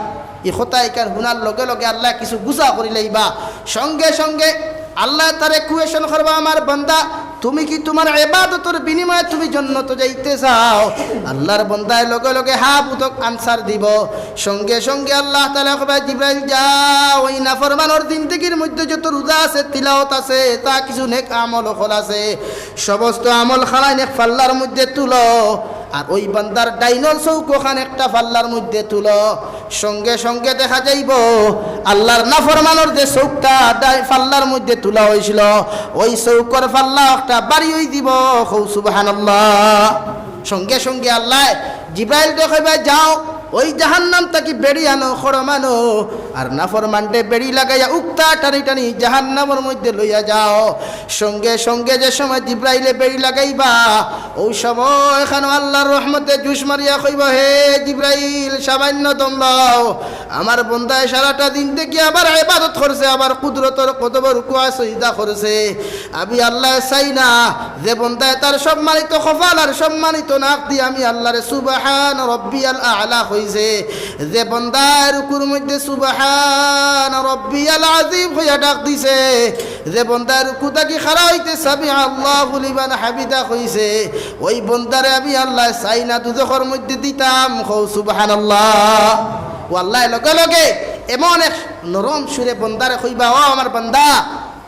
ই কথা ইখান হুনার লগে লগে আল্লায় কিছু গুসা করিলাইবা। সঙ্গে সঙ্গে আল্লায় তারে question করবা, "আমার বান্দা, তুমি কি তুমার ইবাদতর বিনিময়ে তুমি জন্নতো যাইতে চাও?" আল্লার বন্দায় লগে লগে হা বুঝাইয়া answer দিবো। সঙ্গে সঙ্গে আল্লাহ তাআলায় কইবা, "জিব্রাইল যাও, ওই নাফরমানর জিন্দেগির মধ্যে যত রোজা আছে, তিলাওয়াত আছে, তা কিছু নেক আমল অকল আছে, সমস্ত আমল খানাইন এক পাল্লার মধ্যে তুলো, আর ওই বান্দার ডাইনর চউখ অখান একটা পাল্লার মধ্যে তুলো, সঙ্গে সঙ্গে দেখা যাইবো আল্লার নাফরমানর যে চউখটা ডাই-, পাল্লার মধ্যে তুলা অইছিল, ওই চউখর পাল্লা একটা বাড়ি অই দিবো। কও সুবহানাল্লাহ। সঙ্গে সঙ্গে আল্লায় জিব্রাইলরে কইবা, "যাও, ওই জাহান্নাম থাকি বেড়ি আনো, খড়ম আনো, আর নাফরমানরে বেড়ি লাগাইয়া উক্তা টানি টানি জাহান্নামর মধ্যে লইয়া যাও।" সঙ্গে সঙ্গে যে সময় জিব্রাইলে বেড়ি লাগাইবা, ওই সময় এখানো আল্লার রহমতে জুশ মারিয়া কইবা, "হে জিব্রাইল, সামান্য দম লও। আমার বন্দায় সারাটা দিন থাকি আমার ইবাদত করছে, আমার কুদরতর কদমো রুকুআ সইজদা করছে। আমি আল্লায় চাই না যে বন্দায় তার সম্মানিত কপাল আর সম্মানিত নাক দি আমি আল্লারে সুবহান রব্বিয়াল আ'লা কইছে, যে বন্দায় রুকুর মধ্যে সুবহান রব্বিয়াল আযীম কইয়া ডাক দিছে, যে বন্দায় রুকু থাকি খাড়া অইতে সামি আল্লাহু লিমান হামিদা কইছে, ওই বন্দারে আমি আল্লায় চাই না দুজখর মধ্যে দিতাম।" কও সুবহানাল্লাহ। ও আল্লায় লগে লগে এমন এক নরম সুরে বন্দারে কইবা, "ও আমার বান্দা,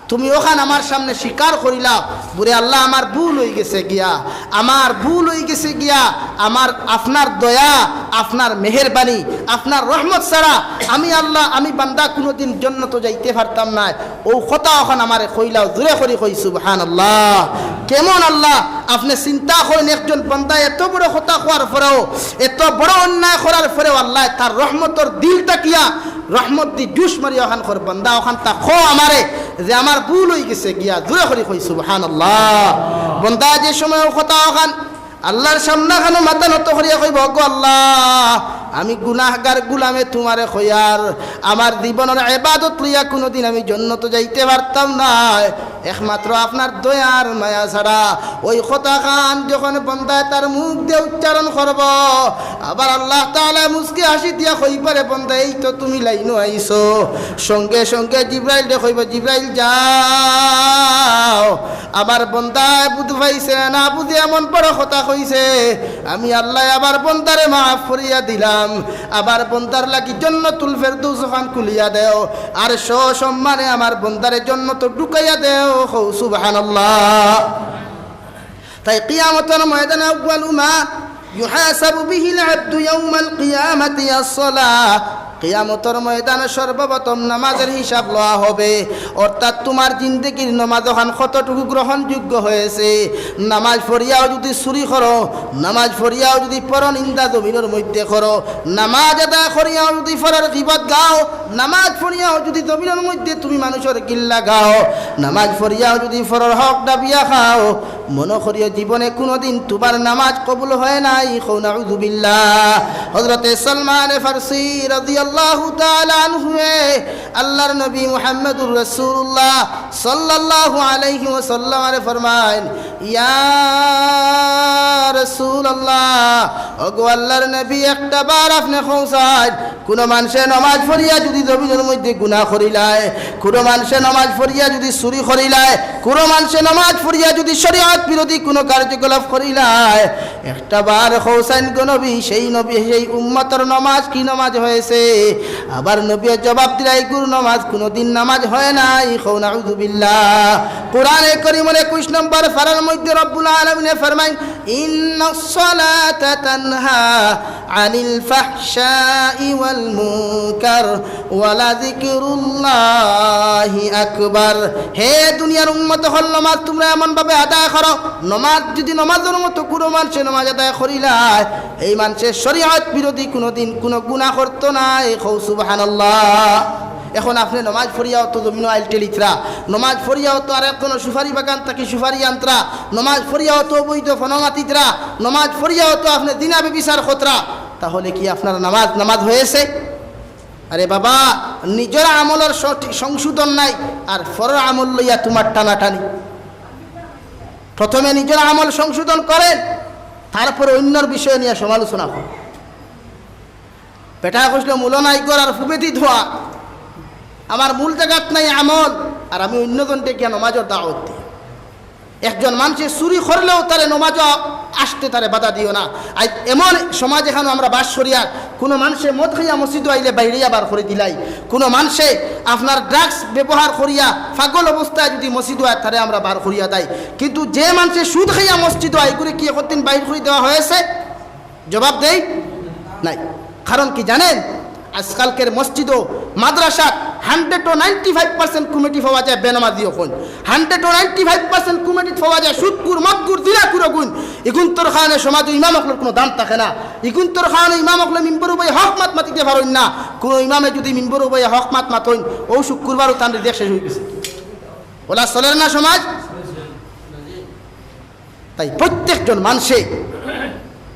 তুমি অখান আমার সামনে স্বীকার করিলাও, বুরে আল্লাহ, আমার ভুল অইগেছে গিয়া, আমার ভুল অইগেছে গিয়া, আমার আপনার দয়া, আপনার মেহেরবানি, আপনার রহমত ছাড়া আমি আল্লাহ, আমি বান্দা কুনুদিন জন্নতো যাইতে পারতাম নায়। অউ কথা অখান আমারে কইলাও।" জুরে করি কই সুবহানাল্লাহ। কেমন আল্লাহ, আপনে চিন্তা করইন, একজন বান্দায় এত বড় কথা কওয়ার পরেও, এত বড় অন্যায় করার পরেও আল্লায় তার রহমতর দিল থাকিয়া রহমত দি জুশ মারিয়া অখান কর, "বান্দা, অখানতা কও আমারে যে আমার ভুল অইগেছে গিয়া।" জুরে করি কই সুবহানাল্লাহ। বন্দায় যে সময় অউ কথা অখান আল্লার সামনে খানো মাথা নত করিয়া কইবো, "ওগো আল্লাহ, আমি গুনাহগার গুলামে তুমারে কইয়ার, আমার জীবনর ইবাদত লইয়া কুনুদিন আমি জন্নতো যাইতে পারতাম নায়, একমাত্র আপনার দয়ার মায়া ছাড়া।" ওই কথাখান যখন বন্দায় তার মুখ দিয়া উচ্চারণ করবো, আবার আল্লাহ তাআলায় মুচকি হাসি দিয়া কইবা, "রে বন্দা, এই তো তুমি লাইনো আইছো।" সঙ্গে সঙ্গে জিব্রাইলরে কইবা, "জিব্রাইল যাও, আমার বন্দায় বুঝ পাইছে না, বুঝি এমন বড় কথা কইছে, আমি আল্লায় আবার বন্দারে মাফ করিয়া দিলাম, আবার বন্দার লাগি জন্নতুল ফেরদৌস অখান খুলিয়া দেও, আর সসম্মানে আমার বন্দারে জন্নতো ঢুকাইয়া দেও।" কও সুবহানাল্লাহ। তাই কিয়ামতর ময়দানে আউয়ালু মা ইউহাসাবু বিহিল আবদু ইয়াউমাল কিয়ামাতি আসসালাহ। কিয়ামতর ময়দানে সর্বপ্রথম নামাজর হিসাব লওয়া হবে। অর্থাৎ তুমার জিন্দেগির নামাজ অখান কতটুকু গ্রহণযোগ্য হয়েছে। নামাজ পড়িয়াও যুদি চুরি করো, নামাজ পড়িয়াও যুদি পরনিন্দা জমিনর মধ্যে করো, নামাজ আদায় করিয়াও যুদি পরর গিবত গাও, নামাজ পড়িয়াও যুদি জমিনর মধ্যে তুমি মানুষর গিল্লা গাও, নামাজ পড়িয়াও যুদি পরর হক ডাবিয়া খাও, মনো করিও জীবনে কুনুদিন তুমার নামাজ কবুল হয় নাই। কও নাউযুবিল্লাহ। হযরতে সালমানে ফারসি রাদিয়াল্লাহু তাআলা আনহুয়ে আল্লার নবী মুহাম্মদুর রাসূলুল্লাহ সাল্লাল্লাহু আলাইহি ওয়াসাল্লামরে ফরমাইন, "ইয়া রাসূলুল্লাহ, ওগো আল্লার নবী, একটা বার আপনে কওছাইন, কুনু মানষে নমাজ পড়িয়া যুদি জমিনর মধ্যে গুনা করিলায়, কুনু মানষে নমাজ পড়িয়া যুদি চুরি করিলায়, কুনু মানষে নমাজ পড়িয়া যুদি শরিয়ত বিরোধী কুনু কার্যকলাপ করিলায়, একটা বার কওছাইন গো নবী, সেই নবী, সেই উম্মতর নমাজ কি নমাজ হয়েছে?" আবার নবীয়ে জবাব দিলা, "ইগুর নমাজ কুনুদিন নমাজ হয় নাই।" কও নাউযুবিল্লাহ। কোরআনে করিমর একুশ নম্বর পারার মধ্যে রব্বুল আলামিনে ফরমাইন, "ইন্নাস সালাতা তানহা আনিল ফাহশাই ওয়াল মুনকার ওয়ালা যিকরুল্লাহি আকবার।" হে দুনিয়ার উম্মত অকল, নমাজ তুমরা এমন ভাবে আদায় করো, নমাজ যুদি নমাজর মতো কুনু মানষে নমাজ আদায় করিলায়, এই মানষে শরিয়ত বিরোধী কুনুদিন কুনু গুনা করতো নায়। কও সুবহানাল্লাহ। এখন আপনে নমাজ পড়িয়াও তো জমিনো আইল টেলিতরা, নমাজ পড়িয়াও তো আরেকজনর সুপারি বাগান থাকি সুপারি আনতরা, নমাজ পড়িয়াও তো অবৈধ ফোন মাতিতরা, নমাজ পড়িয়াও তো আপনে জিনা ব্যভিচার করতরা, তাহলে কি আপনার নামাজ নামাজ হয়েছে? আরে বাবা, নিজর আমলর সঠি-, সংশোধন নাই, আর পরর আমল লইয়া তুমার টানাটানি। প্রথমে নিজর আমল সংশোধন করেন, তারপরে অন্যর বিষয় নিয়া সমালোচনা করো। বেটায় কইছিল, "মূলো নাই ঘর আর ফুবেদি ধোয়া, আমার মূল জাগাত নাই আমল, আর আমি অন্যজনরে গিয়া নমাজর দাওয়াত দিই।" একজন মানষে চুরি করলেও তারে নমাজো আসতে তারে বাধা দিও না। আইজ এমন সমাজ এখানো আমরা বাস করিয়ার, কুনু মানষে মদ খাইয়া মসজিদো আইলে বাইড়াইয়া বার করি দিলাই, কুনু মানষে আপনার drugs ব্যবহার করিয়া পাগল অবস্থায় যুদি মসজিদো আয়, তারে আমরা বার করিয়া দেই। কিন্তু যে মানষে সুদ খাইয়া মসজিদো আয়, ইগুরে কি একদিন বাইর করি দেওয়া হয়েছে? জবাব দেই নাই। কারণ কি জানেন? আজকালকের মসজিদও মাদ্রাসাত হান্ড্রেডও নাইনটি ফাইভ পার্সেন্ট কমিটি পাওয়া যায় বেনমাজি অকইন, হান্ড্রেডও নাইনটি ফাইভ পার্সেন্ট কমিটিত পাওয়া যায় সুদখুর, মদখুর, জিনাখুর অকইন। ইগুন্তর কারণে সমাজো ইমাম অকলর কুনু দাম থাকে না। ইগুন্তর কারণে ইমাম অকলে মিম্বরো বইয়া হক মাত মাতিতে পারইন না। কুনু ইমামে যুদি মিম্বরো বইয়া হক মাত মাতইন, অউ শুক্কুরবারও তান রিজেক্ট শেষ অইগেছে। অলা চলের না সমাজ? তাই প্রত্যেকজন মানষে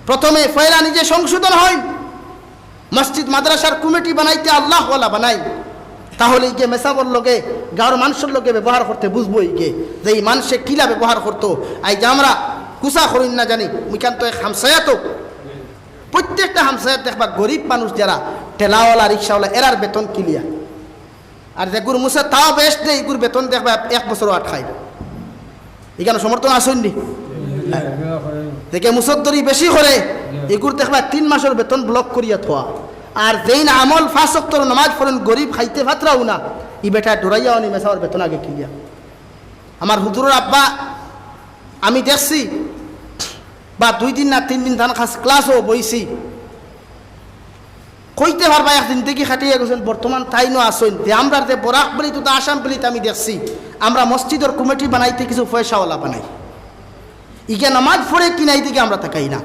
প্রথমে পয়লা নিজে সংশোধন অইন, মসজিদ মাদ্রাসার কমিটি বানাইতে আল্লাহওয়ালা বানাইন, তাহলে ইগে মেসাবর লগে, গাঁওর মানষর লগে ব্যবহার করতে বুঝবো ইগে যে ই মানষে কিলা ব্যবহার করতো। আইজ আমরা কুসা করইন না জানি, মুইখান তো এক হামসায়া তো, প্রত্যেকটা হামসায়াত দেখবা গরিব মানুষ যারা ঠেলাওয়ালা, রিক্সাওয়ালা, এরার বেতন ক্লিয়ার। আর যেগুর মুছে তাও বেশ দেয়, ইগুর বেতন দেখবা এক বছরও আটকাইবো। ইখানো সমর্থন আছইন নি? যেগে মুসদ্দরি বেশি করে, ইগুর দেখবা তিন মাসর বেতন ব্লক করিয়া থোয়া। আর যেইন আমল পাঁচ ওয়াক্তর নামাজ পড়ইন, গরিব খাইতে পাতরাও না, ই বেটা ডরাইয়া অনি মেসাবর বেতন আগে ক্লিয়ার। আমার হুজুরর আব্বা আমি দেখছি, বা দুই দিন না তিন দিন তান কাছ ক্লাসও বইছি, কইতে পারবা, এক জিন্দেগি খাটিয়া গেছইন, বর্তমান তাইনও আছইন। যে আমরার যে বরাক ভ্যালিত, আসাম ভ্যালিত আমি দেখছি, আমরা মসজিদর কমিটি বানাইতে কিছু পয়সাওয়ালা বানাই, ইগে নামাজ পড়ে কি না, ইদিকে আমরা তাকাই না।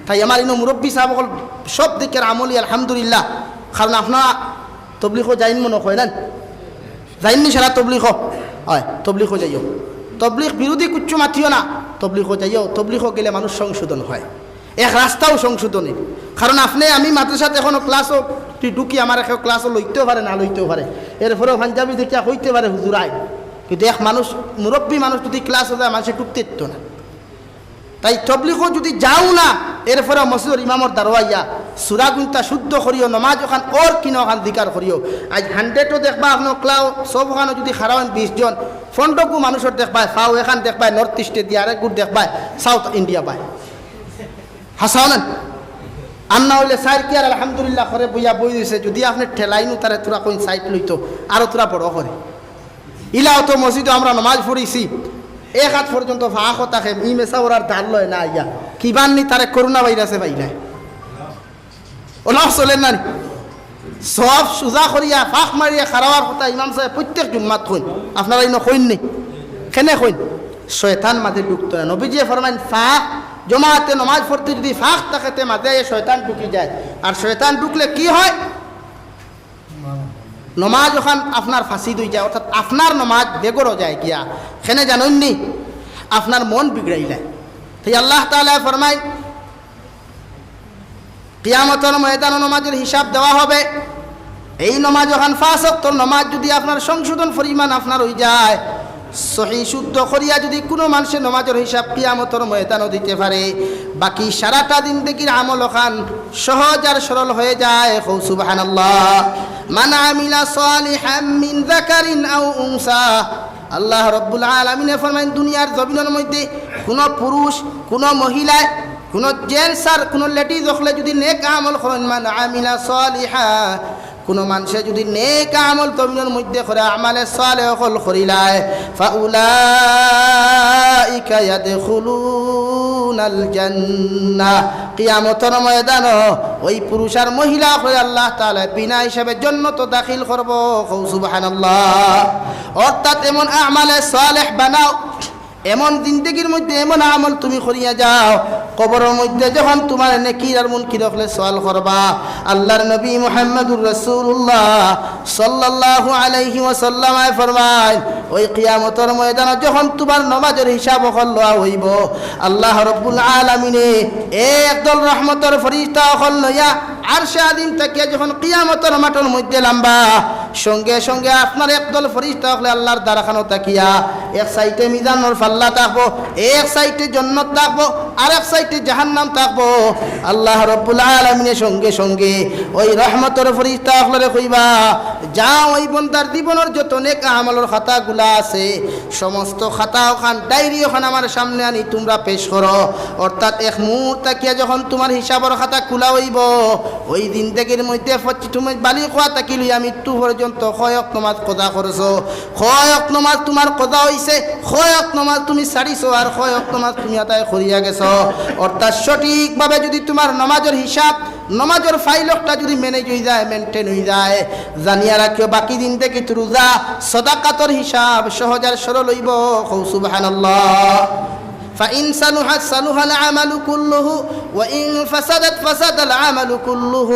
তাই আমার ইনো মুরব্বি সাব অকল সব দিকের আমলি, আলহামদুলিল্লাহ। কারণ আপনারা তবলিগো যাইন মনো কয় না, যাইন নি সারা তবলিগো? অয়, তবলিগো যাইও। তবলিগ বিরোধী কুচ্ছু মাতিও না, তবলিগো যাইও। তবলিগো গেলে মানুষ সংশোধন হয়, এক রাস্তাও সংশোধনের। কারণ আপনে আমি মাদ্রাসাত এখনো ক্লাসও ঢুকি, আমারে কেউ ক্লাসও লইতেও পারে, না লইতেও পারে। এরপরেও পাঞ্জাবি দেখিয়া কইতে পারে, "হুজুর আয়।" কিন্তু এক মানুষ, মুরব্বি মানুষ যুদি ক্লাসও যায়, মানষে ঢুকতে দিত না। তাই তবলিগো যুদি যাও না, এরপরেও মসজিদর ইমামর দারোয়াইয়া সুরা গুনতা শুদ্ধ করিও, নমাজ অখান অর কিনা অখান জিকার করিও। আইজ হান্ড্রেডও দেখবা আপনার ক্লাও, সব অখানো যুদি খাড়া অইন বিশ জন, পনরোগু মানুষর দেখবায় ফাও, এখান দেখবায় নর্থ ইস্টে দিয়া, আরেকগুর দেখবায় সাউথ ইন্ডিয়া বায়। হাছা না? আর না অইলে সাইর কি আর আলহামদুলিল্লাহ করে বইয়া বই রইছে। যুদি আপনে ঠেলাইনও তারে থুড়া কইন সাইড লইতো, আরো থুড়া বড় করে। ইলাও তো মসজিদো আমরা নমাজ পড়িছি, এক আত পর্যন্ত ফাঁকও থাকে, ই মেসাবর আর দাল লয় না আইয়া। কিবার নি তারে করোনা ভাইরাসে পাইলায়। অলাও চলের না নি? সব সুজা করিয়া, ফাঁক মারিয়া খাড়া অওয়ার কথা ইমাম সাবে প্রত্যেক জুম্মাত কইন। আপনারা ইনো কইন নি? কেনে কইন? শয়তান মাঝে ঢুকতো না। নবীজিয়ে ফরমাইন, ফাঁক, জমাতে নমাজ পড়তে যুদি ফাঁক থাকে, তে মাঝে আইয়া শয়তান ঢুকি যায়। আর শয়তান ঢুকলে কি হয়? নমাজ অখান আপনার ফাসিদ অইযায়, অর্থাৎ আপনার নমাজ বেগড় যায় গিয়া। কেনে জানইন নি? আপনার মন বিগড়াইলায়। তাই আল্লাহ তাআলায় ফরমাইন, কিয়ামতর ময়দানো নমাজর হিসাব দেওয়া হবে। এই নমাজ অখান পাঁচ ওয়াক্তর নমাজ যুদি আপনার সংশোধন পরিমাণ আপনার অইযায়, সহি শুদ্ধ করিয়া যুদি কুনু মানষে নমাজর হিসাব কিয়ামতর ময়দানো দিতে পারে, বাকি সারাটা জিন্দেগির আমল অখান সহজ আর সরল হয়ে যায়। কও সুবহানাল্লাহ। মান আমিলা সালিহাম মিন যাকারিন আও উনসা। আল্লাহ রব্বুল আলামিনে ফরমাইন, দুনিয়ার জমিনর মধ্যে কুনু পুরুষ, কুনু মহিলায়, কুনু জেন্টস আর কুনু লেডিজ অকলে যুদি নেক আমল করইন, মান আমিলা সালিহা, কুনু মানষে যুদি নেক আমল জমিনর মধ্যে করে, আমালে সালেহ অকল করিলায়, ফাউলাইকা ইয়াদখুলুনাল জান্নাহ। কিয়ামতর ময়দানো ওই পুরুষ আর মহিলা অকলরে আল্লাহ তাআলায় বিনা হিসাবে জন্নতো দাখিল করবো। কও সুবহানাল্লাহ। অর্থাৎ এমন আমালে সালেহ বানাও, এমন জিন্দেগির মধ্যে এমন আমল তুমি করিয়া যাও, কবরর মধ্যে যখন তুমার নেকির আর মুনকির অকলে সওয়াল করবা, আল্লাহর নবী মুহাম্মাদুর রাসূলুল্লাহ সাল্লাল্লাহু আলাইহি ওয়াসাল্লামে ফরমাইন, ওই কিয়ামতর ময়দানো যখন তুমার নমাজর হিসাব অকল লওয়া অইবো, আল্লাহ রব্বুল আলামিনে একদল রহমতর ফিরিস্তা অকল লইয়া আরশে আজিম থাকিয়া যখন কিয়ামতর মাঠর মধ্যে লামবা, সঙ্গে সঙ্গে আপনার একদল ফিরিস্তা অকলে আল্লাহর দারখানো থাকিয়া এক সাইডে মিজানর পাল্লা থাকবো, এক সাইডে জন্নত থাকবো, আর এক সাইডে জাহান্নাম থাকবো। আল্লাহ রব্বুল আলামিনে সঙ্গে সঙ্গে ওই রহমতর ফিরিস্তা অকলরে কইবা, "যাও, ওই বন্দার জীবনর যত নেক আমলর খাতাগুলা আছে, সমস্ত খাতা অখান, ডায়েরি অখান আমার সামনে আনি তুমরা পেশ করো।" অর্থাৎ এক মুহূর্ত থাকিয়া যখন তুমার হিসাবর খাতা খুলা অইবো, ওই জিন্দেগির মধ্যে পচ্চি-, তুমি বালিগ অওয়া থাকি লইয়া মৃত্যু পর্যন্ত কয় ওয়াক্ত নমাজ কাজা করছো, কয় ওয়াক্ত নমাজ তুমার কাজা অইছে, কয় ওয়াক্ত নমাজ তুমি ছাড়িছো, আর কয় ওয়াক্ত নমাজ তুমি আদায় করিয়া গেছো। অর্থাৎ সঠিকভাবে যদি তুমার নমাজর হিসাব, নমাজর ফাইল অকটা যদি ম্যানেজ অইযায়, মেইনটেইন অইযায়, জানিয়া রাখিও বাকি জিন্দেগিত রোজা, সদাকাতর হিসাব সহজ আর সরল অইবো। কও সুবহানাল্লাহ। فإن صلحت صلح العمل كله وإن فسدت فسد العمل كله।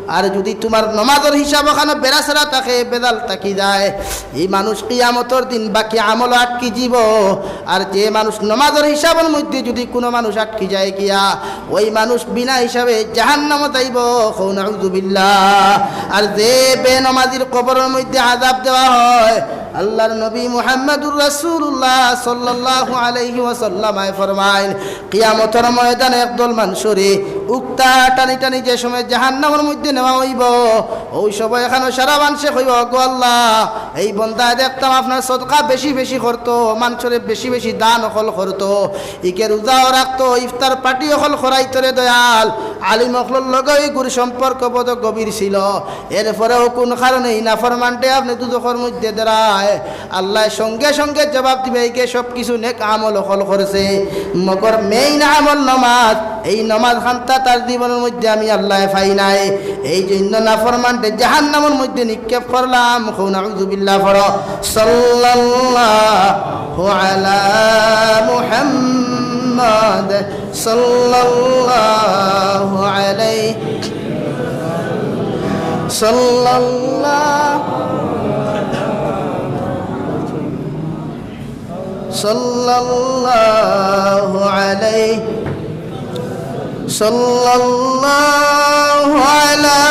আর যদি তুমার নমাজর হিসাব অখানো বেড়াছেড়া থাকে, বেজাল থাকি যায়, ই মানুষ কিয়ামতর দিন বাকি আমল আটকি যিবো। আর যে মানুষ নমাজর হিসাবর মধ্যে যদি কুনু মানুষ আটকি যায় গিয়া, ওই মানুষ বিনা হিসাবে জাহান্নামো যাইবো। কও নাউজুবিল্লাহ। আর যে বেনমাজির কবরর মধ্যে আযাব দেওয়া হয়, আল্লাহর নবী মুহাম্মাদুর রাসূলুল্লাহ সাল্লাল্লাহু আলাইহি ওয়াসাল্লাম আয় ফরমাইন, কিয়ামতর ময়দানে একদল মানষরে উক্তা টানি টানি যে সময় জাহান্নামর মধ্যে নেওয়া অইবো, ওই সময় অখানো সারা মানষে কইবো, "গো আল্লাহ, এই বন্দায় দেখতাম আপনার সদকা বেশি বেশি করতো, মানষরে বেশি বেশি দান অকল করতো, ইগে রোজাও রাখতো, ইফতার পার্টি অকল করাইতো রে দয়াল, আলিম অকলর লগে ইগুর সম্পর্ক বড় গভীর ছিল, এরপরেও কুন কারণে ই নাফরমানরে আপনে দুজখর মধ্যে দেরায়।" আল্লায় সঙ্গে সঙ্গে জবাব দিবা, "ইগে সব কিছু নেক আমল অকল করছে, মগর মেইন আমল নমাজ, এই নমাজ খান্তা তার জীবনর মধ্যে আমি আল্লায় পাই নাই, এই জন্য নাফরমানরে জাহান্নামর মধ্যে নিক্ষেপ করলাম।" কও নাউজুবিল্লাহ পড়ো। সাল্লাল্লাহু আলা মুহাম্মদ, সাল্লাল্লাহু আলাইহি, সাল্লাল্লাহু সাল্লাল্লাহু আলাইহি, সাল্লাল্লাহু আলা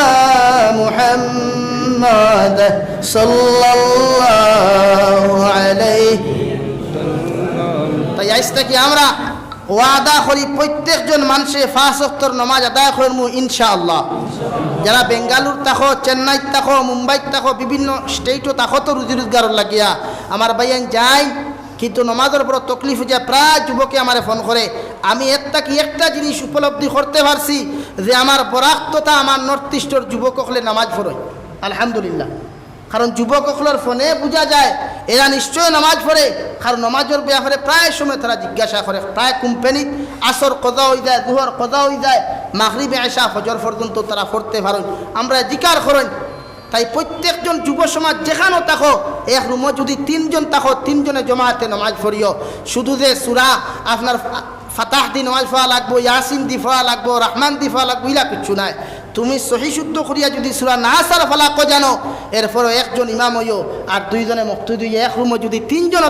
মুহাম্মদ, সাল্লাল্লাহু আলাইহি। তাই আইজ থাকি আমরা ওয়াদা করি, প্রত্যেকজন মানষে পাঁচ ওয়াক্তর নমাজ আদায় করমু ইনশাআল্লাহ। যারা বেঙ্গালুর থাকো, চেন্নাইত থাকো, মুম্বাইত থাকো, বিভিন্ন স্টেটও থাকো তো রুজি রোজগারর লাগিয়া, আমার ভাইয়াইন যাইন, কিন্তু নমাজর বড় তকলিফ অইযায়। প্রায় যুবকে আমারে ফোন করে, আমি এর থাকি একটা জিনিস উপলব্ধি করতে পারছি যে আমার বরাক তথা আমার নর্থ ইস্টর যুবক অকলে নমাজ পড়ইন, আলহামদুলিল্লাহ। কারণ যুবক অকলর ফোনে বুঝা যায় এরা নিশ্চয় নমাজ পড়ে, কারণ নমাজর ব্যাপারে প্রায় সময় তারা জিজ্ঞাসা করে। প্রায় কোম্পানিত আসর কজা অইযায়, জুহর কজা অইযায়, মাগরিব, এশা, ফজর পর্যন্ত তারা পড়তে পারইন, আমরারে জিকার করইন। তাই প্রত্যেকজন যুব সমাজ যেখানো থাকো, এক রুমো যদি তিনজন থাকো, তিনজনে জমাতে নমাজ পড়িও। শুধু যে সূরা আপনার ফা-, ফাতাহ দি নমাজ পড়া লাগবো, ইয়াসিন দি পড়া লাগবো, রহমান দি পড়া লাগবো, ইলা কিচ্ছু নাই। তুমি সহি শুদ্ধ করিয়া যদি সূরা নাস আর ফালাকও জানো, এরপরও একজন ইমাম অইও আর দুইজনে মুক্তাদি অইয়া এক রুমো যদি তিনজন